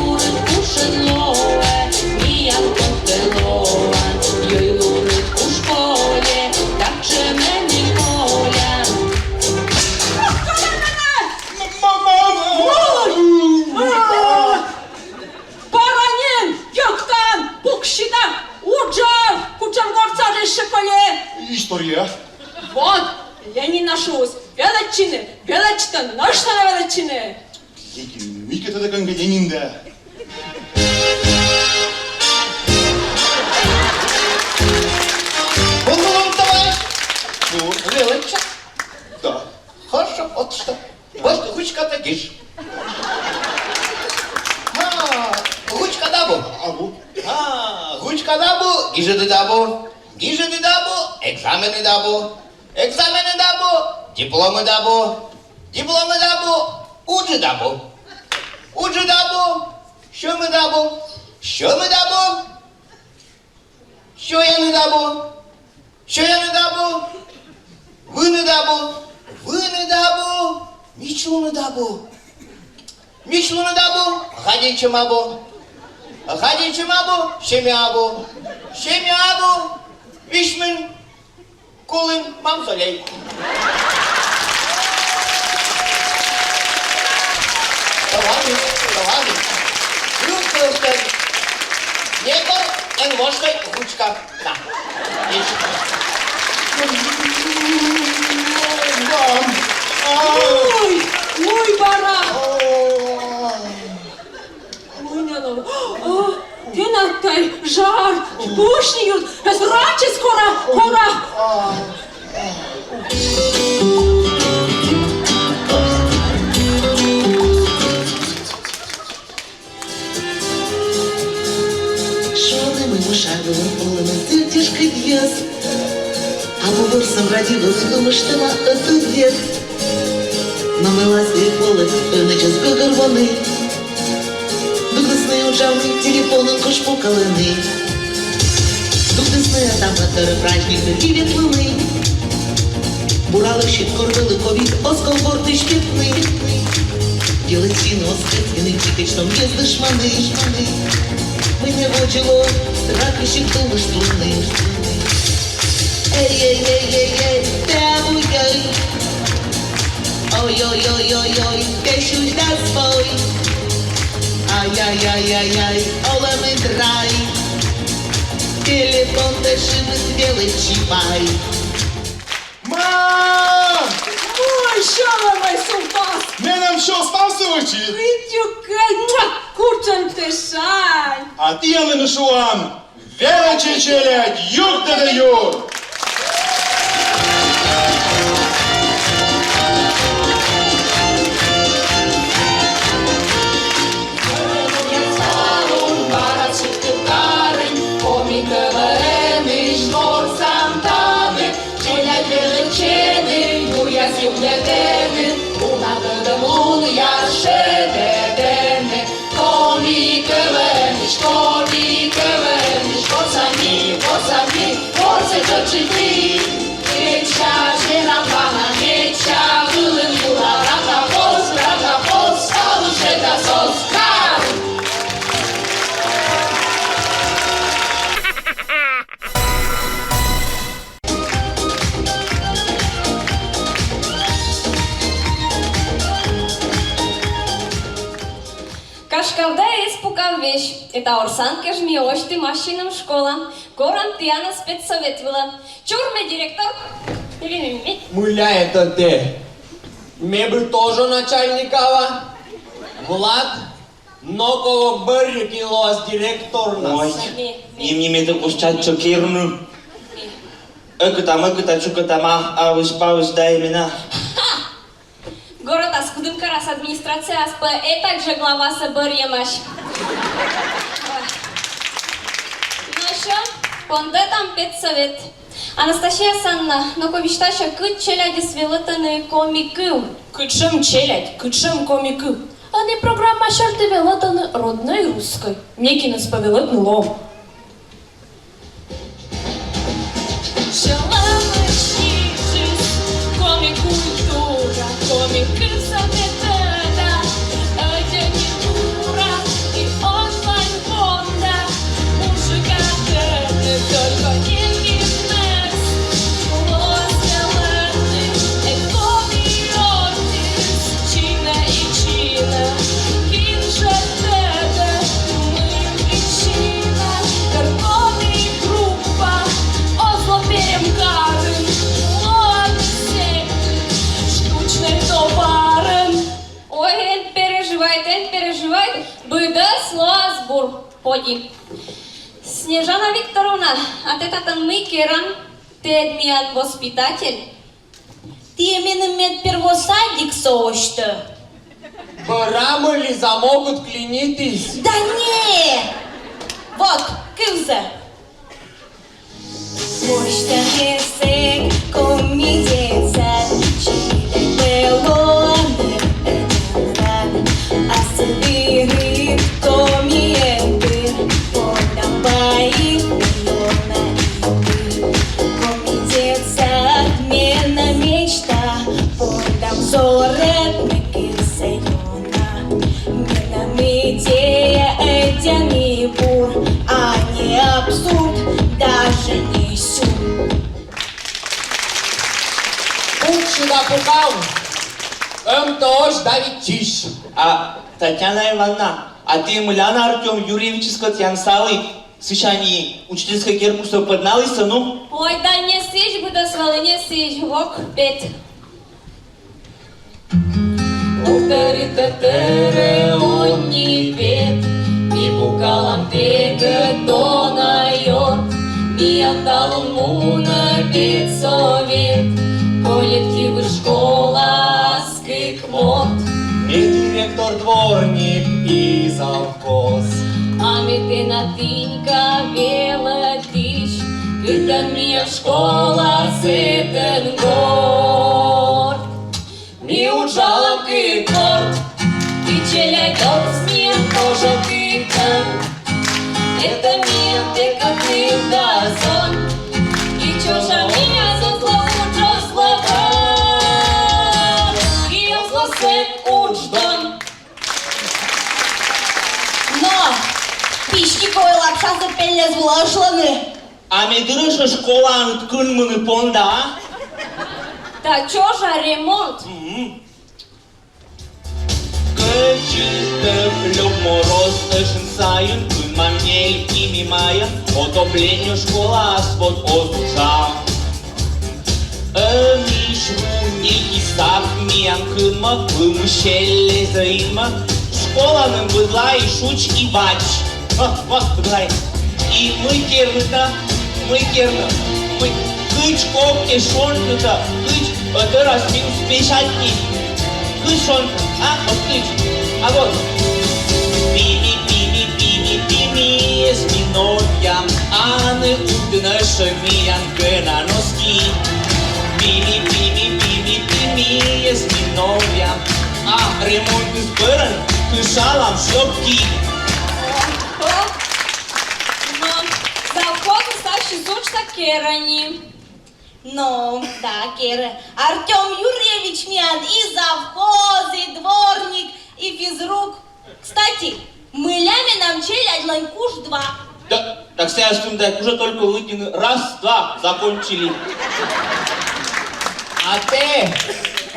юрыд кушӧд лоӧ, миян кодтӧ лоан, йӧй луныд куш кольӧ, татшӧмӧн и колян. Мама! Ой! А! Бара нин йӧктан, пуксьыштан, уджав, кутшӧм гортса жӧ эськӧ кольӧ. История. Вот, Ленин на шуис: велӧдчыны, велӧдчыны, нӧшта на велӧдчыны. Ленин, мыйкӧ тадз кӧнкӧ Ленин да. Вон, вон, вон, товарищ! Ну, велӧдча. Да. Хорошо, вот что. Вот гучкатӧ гиж. А, гучкад абу. Абу. А, гучкад абу, гижӧдыд абу. Гижӧдыд абу, экзаменыд абу. Экзаменыд абу, дипломыд абу. Дипломыд абу, уджыд абу. Уджыд абу, сьӧмыд абу. Сьӧмыд абу. Сёяныд абу, сёяныд абу, выныд абу, выныд абу, мичлуныд абу. Мичлуныд абу, гадейтчӧм абу. Гадейтчӧм абу, семья абу. Семья абу, висьмын кулын мам-золей. Товарищ, товарищ, юркӧстӧн некор эн воштӧй гучкад. Да. Ещё. Мам! А! Ой, ой, бара! Ой, няньӧй, а, тэнад тай жар, пӧшти ют, пӧ врачӧс кора, кора. Шуӧны, мый муса вылын олӧны тыр дзескыдъяс. Абу ворсӧм радейлы, лымыштӧма ӧтувъет. Но мыйла сійӧ колӧ ӧнӧдзӧс гӧгӧрвоны? Дугдісны уджавны, телефонын кужпукалӧны. Дугдісны ӧта-мӧдтор праздникъяс ветлыны. Бура лӧсьыд кор вӧлі ковид, оз ков гортысь петны. Велӧтчи но оз кӧсйыны чикӧдз том йӧзлысь мунны. Мый нӧ водзӧ лоӧ, ракысь эг тӧдлышт лунны. Эй-эй-эй-эй-эй, тэ абу йӧй. Ой-ой-ой-ой-ой, тэ сюсь да спой. Ай-яй-яй-яй-яй, олӧмыд рай. Телефонтӧ шыбит велӧтчи пай. Мам! Ой, сьӧлӧмӧй султас! Менам сё ставсӧ вӧчи. Кытчӧкӧ, муа, кутшӧм тэ шань! А тіянлы ми шуам: велӧтчи челядь, югдӧдӧ юр! Коми КВН-ысь горзам тані, челядь велӧтчӧны, юръяс югдӧдӧны, уна тӧдӧм лунъяс шедӧдӧны. Коми КВН-ысь, коми КВН-ысь, горзам ми, горзам ми, горзӧй тшӧтш и ті. Медся вермана, медся вылын юра, ракапоз, ракапоз, талун шедас оз. Кар! Кашкавда эз пукав весь. Эта орсан кежмӧ ӧтчыд ми ассьыным школаӧ. Корам тіянӧс педсовет вылӧ. Чур ме, директор. Ми-ми-ми. Мыйла это тэ? Ме бы тоже начальник ава. Влад, но кого бӧрйы, кин лоас директорнас. Ой, ми, ми. Ним-нимтӧ кӧсъя чукӧртны. Ми. Ӧкытам, ӧкыта, чукӧртам, а, авысь-павысь да и менам. Ха! Горӧдас, кудымкарас, администрацияас пӧ этак жӧ главасӧ бӧрйӧмаӧсь. Ой. Но сё, пондӧдам педсовет. Анастасия Санна, но-ко висьтасьӧ, кыдз челядьыс велӧтӧны коми кыв? Кутшӧм челядь, кутшӧм коми кыв? Ӧні программа сьӧлтӧ велӧтӧны роднӧй русскӧй. Некинӧс пӧ велӧтны лоӧ. Сьӧлӧмысь сьывсьыс коми культура, коми кывсӧ тэ тӧдад, ӧдйӧ не дура и онлайн понда. Мужикъяс тӧдӧны только некинӧс, лоас велӧдны, э, коми артист, чинӧ и чинӧ. Кин жӧ тӧдӧ, мый причина, кор коми группа оз ло Перым карын, лоӧны секыт штучнӧй товарын. Ой, эн переживайт, эн переживайт, быдӧс лоас бур. Поди. Снежана Викторовна, а тэ татӧн мый керан? Тэ ӧд миян воспитатель. Тіӧ меным мед первосадиксӧ осьтӧ. Бӧрам ли, замок уд клинитіс? Да не! Вот, кывзы. Восьтам ми сэк коми детсад, челядьлы лоам ми ӧтемзад. Асывйырыд коми эн пыр, пондам вайыд ёна и пыр. Коми детсад — менам мечта, пондам зорӧд ми кывсӧ ёна. Менам идея ӧтемысь бур, а не абсурд, даже не сюр. Пуксьы да пукав, ӧмтӧ озьы да виччысь. А, Татьяна Ивановна, а ті мыйла на Артём Юрьевичыскӧд янсалін? Сысянь учительскӧй керпуссӧ пӧдналісны. Ой, да не сысь быдӧс вӧлі, не сысь, вок пет. Утӧритӧ тэрӧ унньы пет, ми пукалам тэкӧд дона ёрт, миян талун мунӧ педсовет, коллективысь школаас кык морт. Ме директор, дворник и завхоз. А ме тэнад Инька велӧдысь, кытӧн миян школа, сэтӧн горт. Ми уджалам кык морт, и челядьыс миян тоже кыкӧн. Это миян тэкӧд ныв да зон, и чужӧм миян оз ло уджыс лӧгӧн, и оз ло сэк удждон. Николай лапшасӧ пельӧс вылӧ ӧшлыны. А ме дыр ещӧ школаын кынмыны понда, а? Да чё же ремонт? Мгм. Кӧдзыдӧ лёк мороз, ӧшинь сайын кынмам ньӧль кими майын, отопление школаас вот оз уджав. Ӧні ву ньӧль кисак миян кынмӧ, лымысь эль лэзьӧ инмӧ, школаын быдлаысь удж и вач. А, вот, бывает. И мый кернытӧ, мый кернытӧ, мый кыдз кокте шонтыштӧ, кыдз, э, тӧрас минус пятьдесят ни. Кыдз шонтыштӧ, а? Вот кыдз. А вот. Пими, пими, пими, пими, эсминогъям, ӧні удын ӧшӧ миян кӧна носки. Пими, пими, пими, пими, эсминогъям, а ремонтыс бӧрын кышалам шлёпки. О, но завхозыс ассьыс уджсӧ керӧ ни. Но, да, керӧ. Артём Юрьевич миян и завхоз, и дворник, и физрук. Кстати, мыйла менам челядьлӧн куш два? Да, так сійӧ ӧні да кужӧ только лыддьыны: раз, два, закончили. А тэ,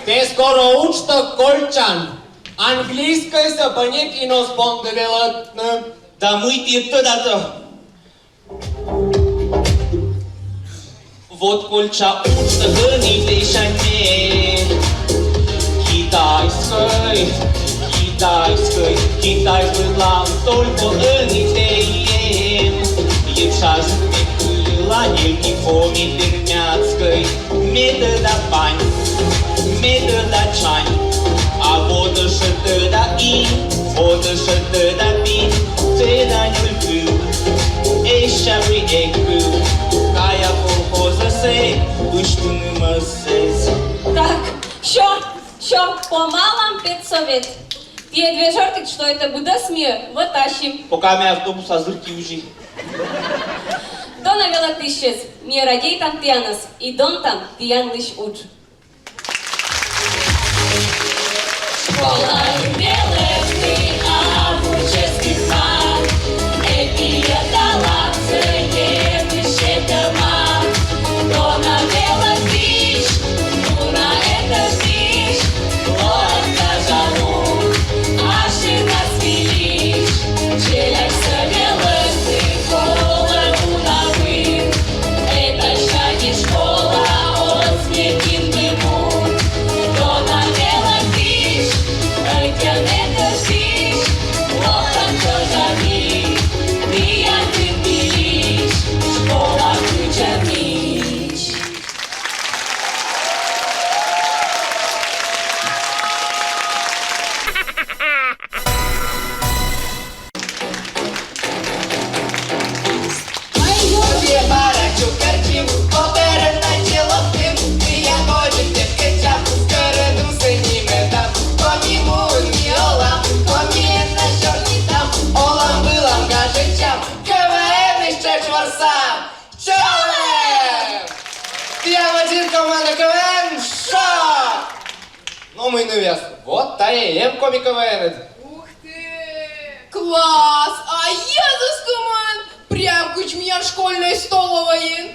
тэ скоро уджтӧг кольчан. Английскӧйсӧ быттьӧ эн оз понды велӧдны. Да мый тэ тӧдатӧ. Вот кольча уджтӧг ӧні лэдзан ме. Китайскӧй, китайскӧй, китайскӧйлӧн только ӧні тэ эм. Йӧксаджык ме кыла ньӧль ки коми пермяцкӧй. Ме тӧда пань, ме тӧда чань, а вот ещӧ тӧда и, вот ещӧ тӧда пи, тӧда ньӧль кыв, эшшӧ вӧлі эг кыв, кая колхозӧ сэ, пыштыны мӧссӧ. Так, всё, всё, помалам педсовет. Тіян вежӧртіг, что это быдӧс ми вӧтасим. Пока ме автобусас зырки уджи. Дона велӧдысьӧс, ми радейтам тіянӧс и донтам тіянлысь удж. Школаын велӧдны абу чӧскыд мар, эпи йӧталан сійӧ нин сетӧма. Дона велӧдысь, уна этӧдысь, лоӧ гажа рук, ашинас вильысь, челядьсӧ велӧдны колӧ уна выль. Этасянь школа оз некинлы мун. Дона велӧдысь, ӧтиӧн этӧдысь, лоӧ гажа рук, миян выль вильысь, школа кутшӧмысь. Чолӧм! Тіян вӧчны команда КВН «Шок». Но мый нӧ, вияс, вот тайӧ эм коми КВН-ыд. Ух ты! Класс! А йӧзыс кымын! Прям кыдз миян школьнӧй столӧвӧйын.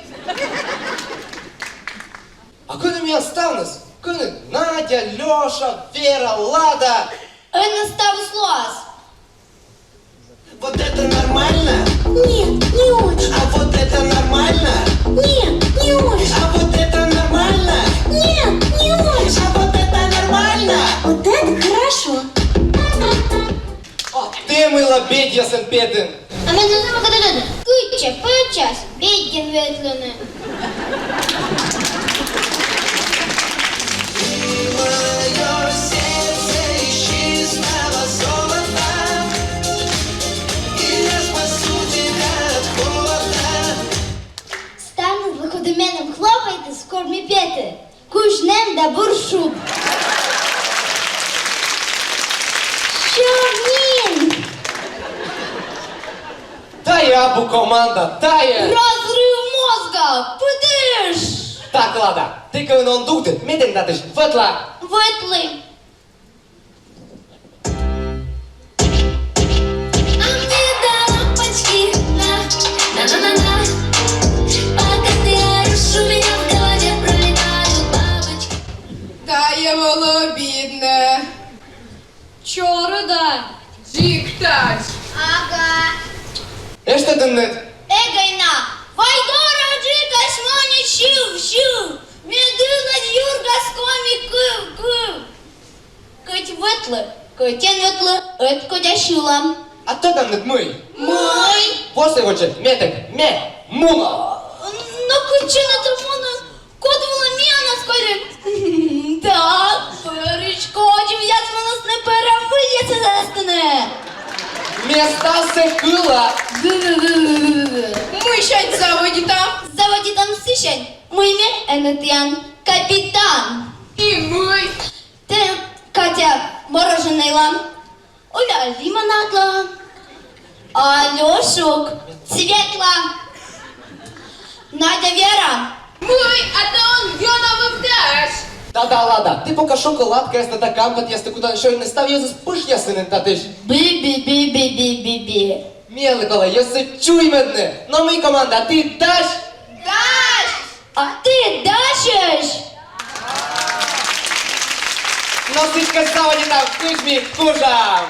А кӧні миян ставныс? Кӧні Надя, Лёша, Вера, Лада? Ӧні ставыс лоас. Вот это нормально? Нет, не очень. А вот это нормально? Нет, не очень. А вот это нормально? Нет, не очень. А вот это нормально? Вот это хорошо. О, тэ мыйла бедьясӧн петін? А ме нӧ сӧмын кӧ тӧда, кытчӧ пӧччас бедьӧн ветлыны. Ставныслы, коді меным хлопайтіс, кор ме петі, кузь нэм да бур шуд. Сёрниын! Тайӧ абу команда, тайӧ разрыв мозга, пыдыш! Так, Лада, тэ кӧ он дугды, ме тэн татысь вӧтла. Вӧтлы. А мне до лампочки Тадз. Ага. Эштӧдінныд? Эгӧй на. Вай дорӧ, дзикӧсь мунӧ сьыв, сьыв. Медым ылӧдз юргас коми кыв, кыв. Кӧть вӧтлы, кӧть эн вӧтлы, ӧткодя сьылам. А тӧданныд мый? Мый? Восӧй водзӧ, ме тэнӧ, ме муна. Но кытчӧ нӧ тэ мунан? Код вылӧ миянӧс корит? Да, пӧрысь кодзувъяс вӧліны, пӧра выльясӧс эстыны. Ме ставсӧ кыла. Мыйсянь заводитам? Заводитам сысянь, мый ме ӧні тіян капитан. И мый? Тэ, Катя, мороженӧйлӧн, Оля лимонадла, а Лёшук цветла. Надя, Вера. Мый, а тэ он ёна вывтӧ ась? Да-да, ладно. Тэ пока шоколадкаястӧ да компотъястӧ кутан сёйны, став йӧзыс пышъясны нин татысь. Би-би-би-би-би-би-би. Мелі колӧ йӧзсӧ чуймӧдны. Но мый, команда, ті дась? Дась! А ті дасьӧсь? Но сідзкӧ, заводитам, кыдз ми кужам.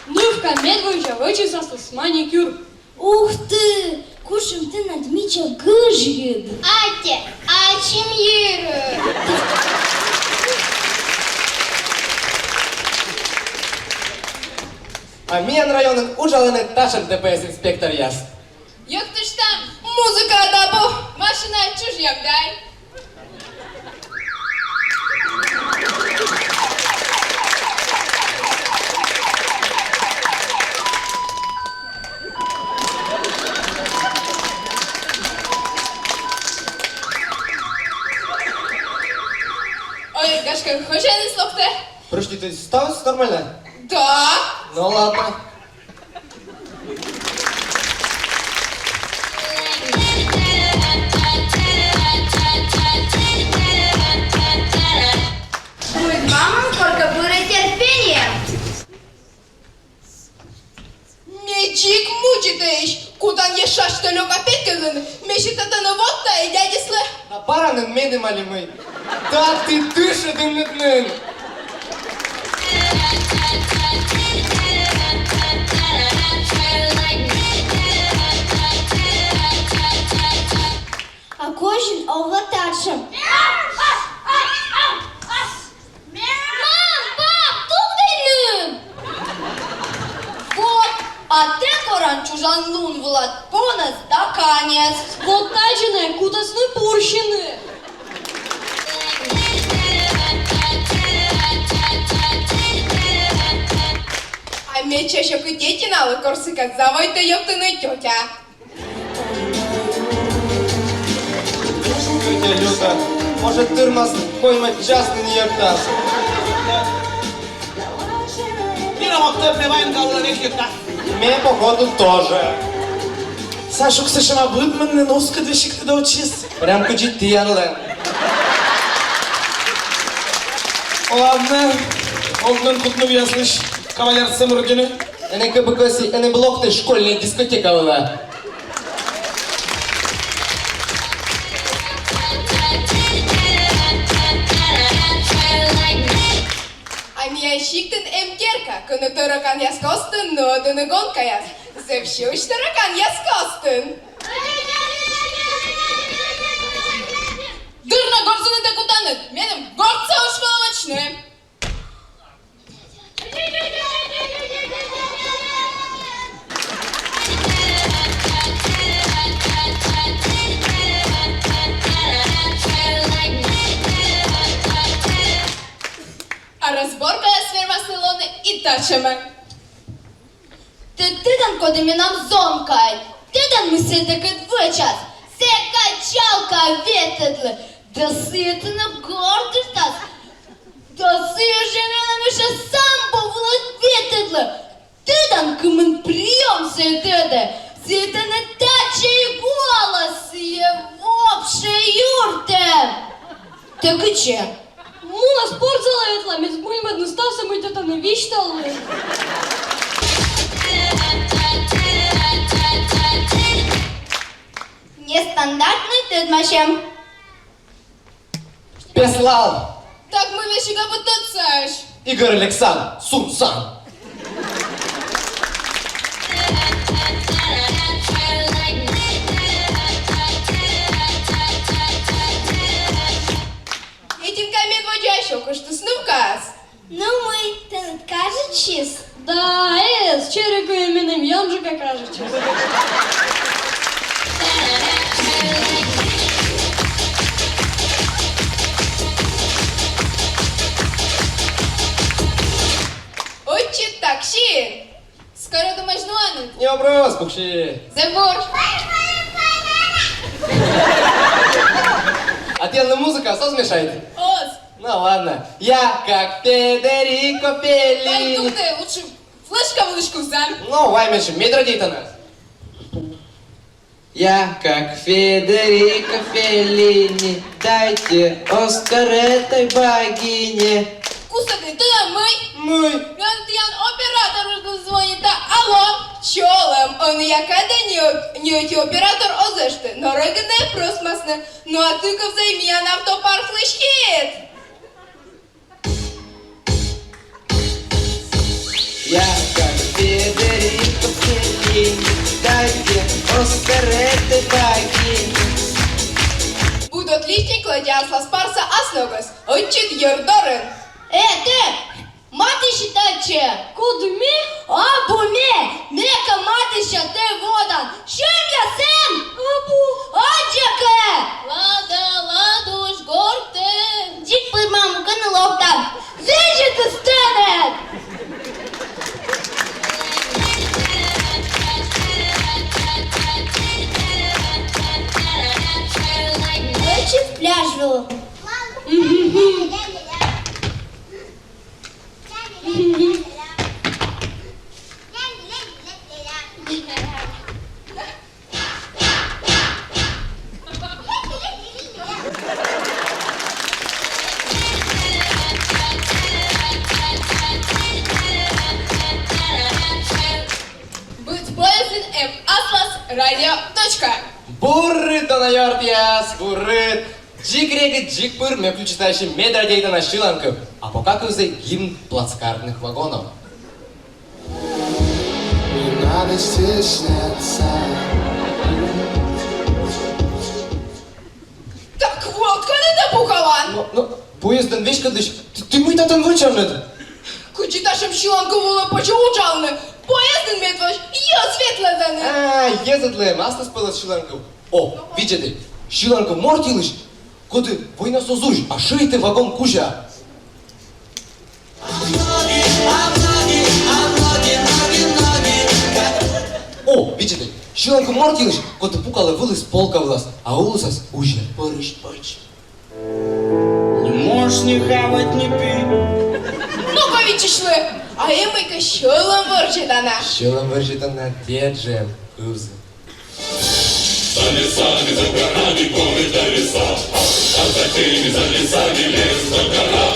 Мывка медводдза вӧчис аслыс маникюр. Ух ты! Кутшӧм тэнад мича гыжйыд! Аттьӧ, ачым йирыд! А миян районын уджалӧны татшӧм Д П С инспекторъяс. Йӧктыштам, музыка да бу, машина чужъям дай. Ой, гашкӧ, хозяиныс локтӧ. Простите, ставыс нормально? Да. Ну ладно. Будет мамам, сколько будет терпения. Ме дзик мучитӧсь, кутан ещӧ что ли капелька лыны, ме сетӧ тэнӧ водкаӧ дядьыслы. А бара нин меным али мый? Да ті дышӧдінныд нин. А козин овлӧ татшӧм. Мам, пап, дугдінныд! Вот, а тэ коран чужан лун вылад понӧс да каньӧс. Вот тадзи нӧ кутісны пурсьыны. А ме чача кытетіналы корсикад заводита йӧктыны тётя. Тетя Люда, может, тырмас коймӧд час нин йӧктас? Мира мог тӧдны вайн галла век йӧкта. Ме, походу, тоже. Сашук, сэтшӧма быдмӧн нин, ускӧд весиг тыдовтчис. Прям кыдзи тіянлӧн. Ладно, овны кутны вияслысь кавалерсӧ мырддьыны. Ӧні кӧ бы кӧсйи, ӧні бы локті школьнӧй дискотека вылӧ. А миян сиктын эм керка, кӧні тараканъяс костын нуӧдӧны гонкаяс. Зэв сьывсьысь тараканъяс костын. Дыр на горзыны тэ кутанныд, меным гортсӧ оз колӧ вӧчны. А разборкаяс вермасны лоны и татшӧмӧн. Тэ тӧдан, коді менам зонкаӧй? Тӧдан, мый сійӧ тэкӧд вӧчас? Сійӧ качалкаӧ ветлӧдлӧ, да сійӧ тэнӧ гордитас. Да сійӧ жӧ менам ещӧ самбо вылӧ ветлӧдлӧ. Тӧдан, кымын приём сійӧ Кыдзи? Муна спортзалӧ ветла, мед муймӧдны ставсӧ, мый тэ тані висьталін. Нестандартнӧй тӧдмасьӧм. Беслан. Так мый весиг абу тӧдсаӧсь? Игорь Александр Сунсан. Этинка, медводдзаысь окыштіс нывкаӧс. Ну мый, тэныд кажитчис? Да, эз, черигӧ меным ёнджыка кажитчис. Отчы такси. Скоро думаешь, ну, Анна? Не вопрос, пукси. Забор. А тіянлы музыка оз мешайт? Оз. Ну ладно. Я как Федерико Феллини. Дай, думай, лучше флешка вылысь кывзы. Ну, вай менсьым, мед радейтанас. Я как Федерико Феллини, дайте Оскар этой богине. Кусади, тынад мый? Мый? Миян тіян оператор звонитӧ. Алло, чолӧм, ӧнія кадӧ ни ӧ-, ни ӧти оператор оз эшты, но рӧгӧн прӧстмасны. Но а ті кывзӧй, миян автопарклысь хит. Я как Федерико Феллини, дайте Оскар этой богине. Будет отличник, клади аслас парсӧ ас ногӧс, ӧтчыд йӧр дорын. Э, тэ, матыстчы татчӧ. Коді, ме? Абу ме, ме кӧ матыстча, тэ водан. Сьӧмъясӧн! Абу. Аддзӧ кӧ! Лада, Ладуш, гортӧ! Дзик пыр, мам, кӧні локтан. Видзӧдыс тэныд! Ӧтчыд пляж вылӧ. Быд поездын эм аслас радио точка. Бур рыт, дона ёртъяс, бур рыт. Дзик регыд, дзик пыр ме включитаси «Мед радейтана» сьыланкыв, а пока кывзӧй гимн плацкартных вагонов. Не надо стесняться. Так вот кӧні тэ пукалан. Но, но, поездӧн веськӧдлысь. Ті, ті мый татӧн вӧчанныд? Кыдзи татшӧм сьыланкыв вылӧ позьӧ уджавны? Поездын медводз йӧз ветлӧдӧны. А, йӧзыдлы эм аслыспӧлӧс сьыланкыв. О, видзӧдӧй, сьыланкыв морт йылысь, коді войнас оз узь, а шӧйтӧ вагон кузя. О, видзӧдӧй, сьыланкыв морт йылысь, коді пукалӧ вылыс полка вылас, а улысас узьӧ пӧрысь пӧч. Не можешь не хавать, не пить. Ну-ка, видзӧдлы, а эм мыйкӧ сьӧлӧм вӧрзьӧдана. Сьӧлӧм вӧрзьӧдана, дерт жӧ, кывзы. За лесами, за горами горы до леса, а за теми, за лесами лес до гора.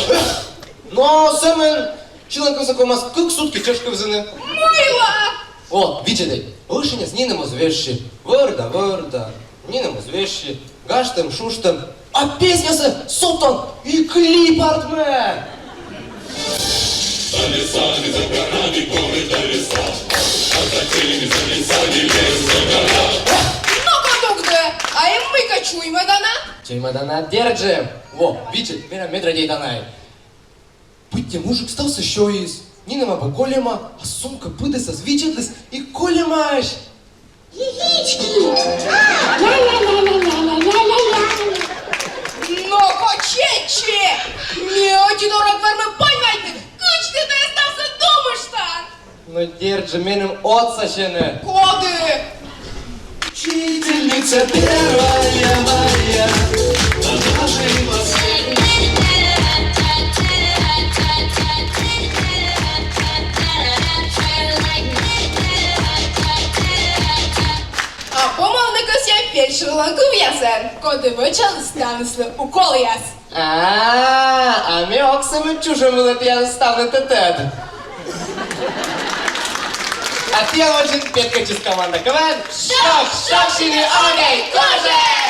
Но сӧмын сьыланкывсӧ ковмас кык сутки тшӧтш кывзыны. Мыйла? О, видзӧдӧй, ӧшиньяс нинӧм оз вежсьы, вӧр да вӧр да, нинӧм оз вежсьы, гажтӧм, шуштӧм, а песнясӧ содтан и клип артмӧ. За лесами, за горами горы до леса, а за теми, за лесами лес до гора. Но-ка, дугды, а эм мыйкӧ чуймӧдана? Чуймӧдана, дерт жӧ. Во, видзӧд, менам «Мед радейтанай». Быттьӧ мужик ставсӧ сёйис, нинӧм абу кольӧма, а сумка пыдӧсас видзӧдліс и кольӧмаӧсь. Яички! Ля-ля-ля-ля-ля-ля-ля-ля-ля. Но-ко, чеччы! Ме ӧти дорӧ верми паньмайтны, кыдз тэ тайӧ ставсӧ думыштан! Но дерт жӧ, меным отсасьӧны. Коді? Учительница первая моя, она же и последняя. А помавны кӧсъя фельдшерлӧн кывъясӧн, коді вӧчаліс таныслы уколъяс. А, а ме ог сӧмын чужӧм вылӧ тіян ставнытӧ тӧд. А тіян водзын петкӧдчис команда КВН «Шок, шок сині огӧй кужӧ».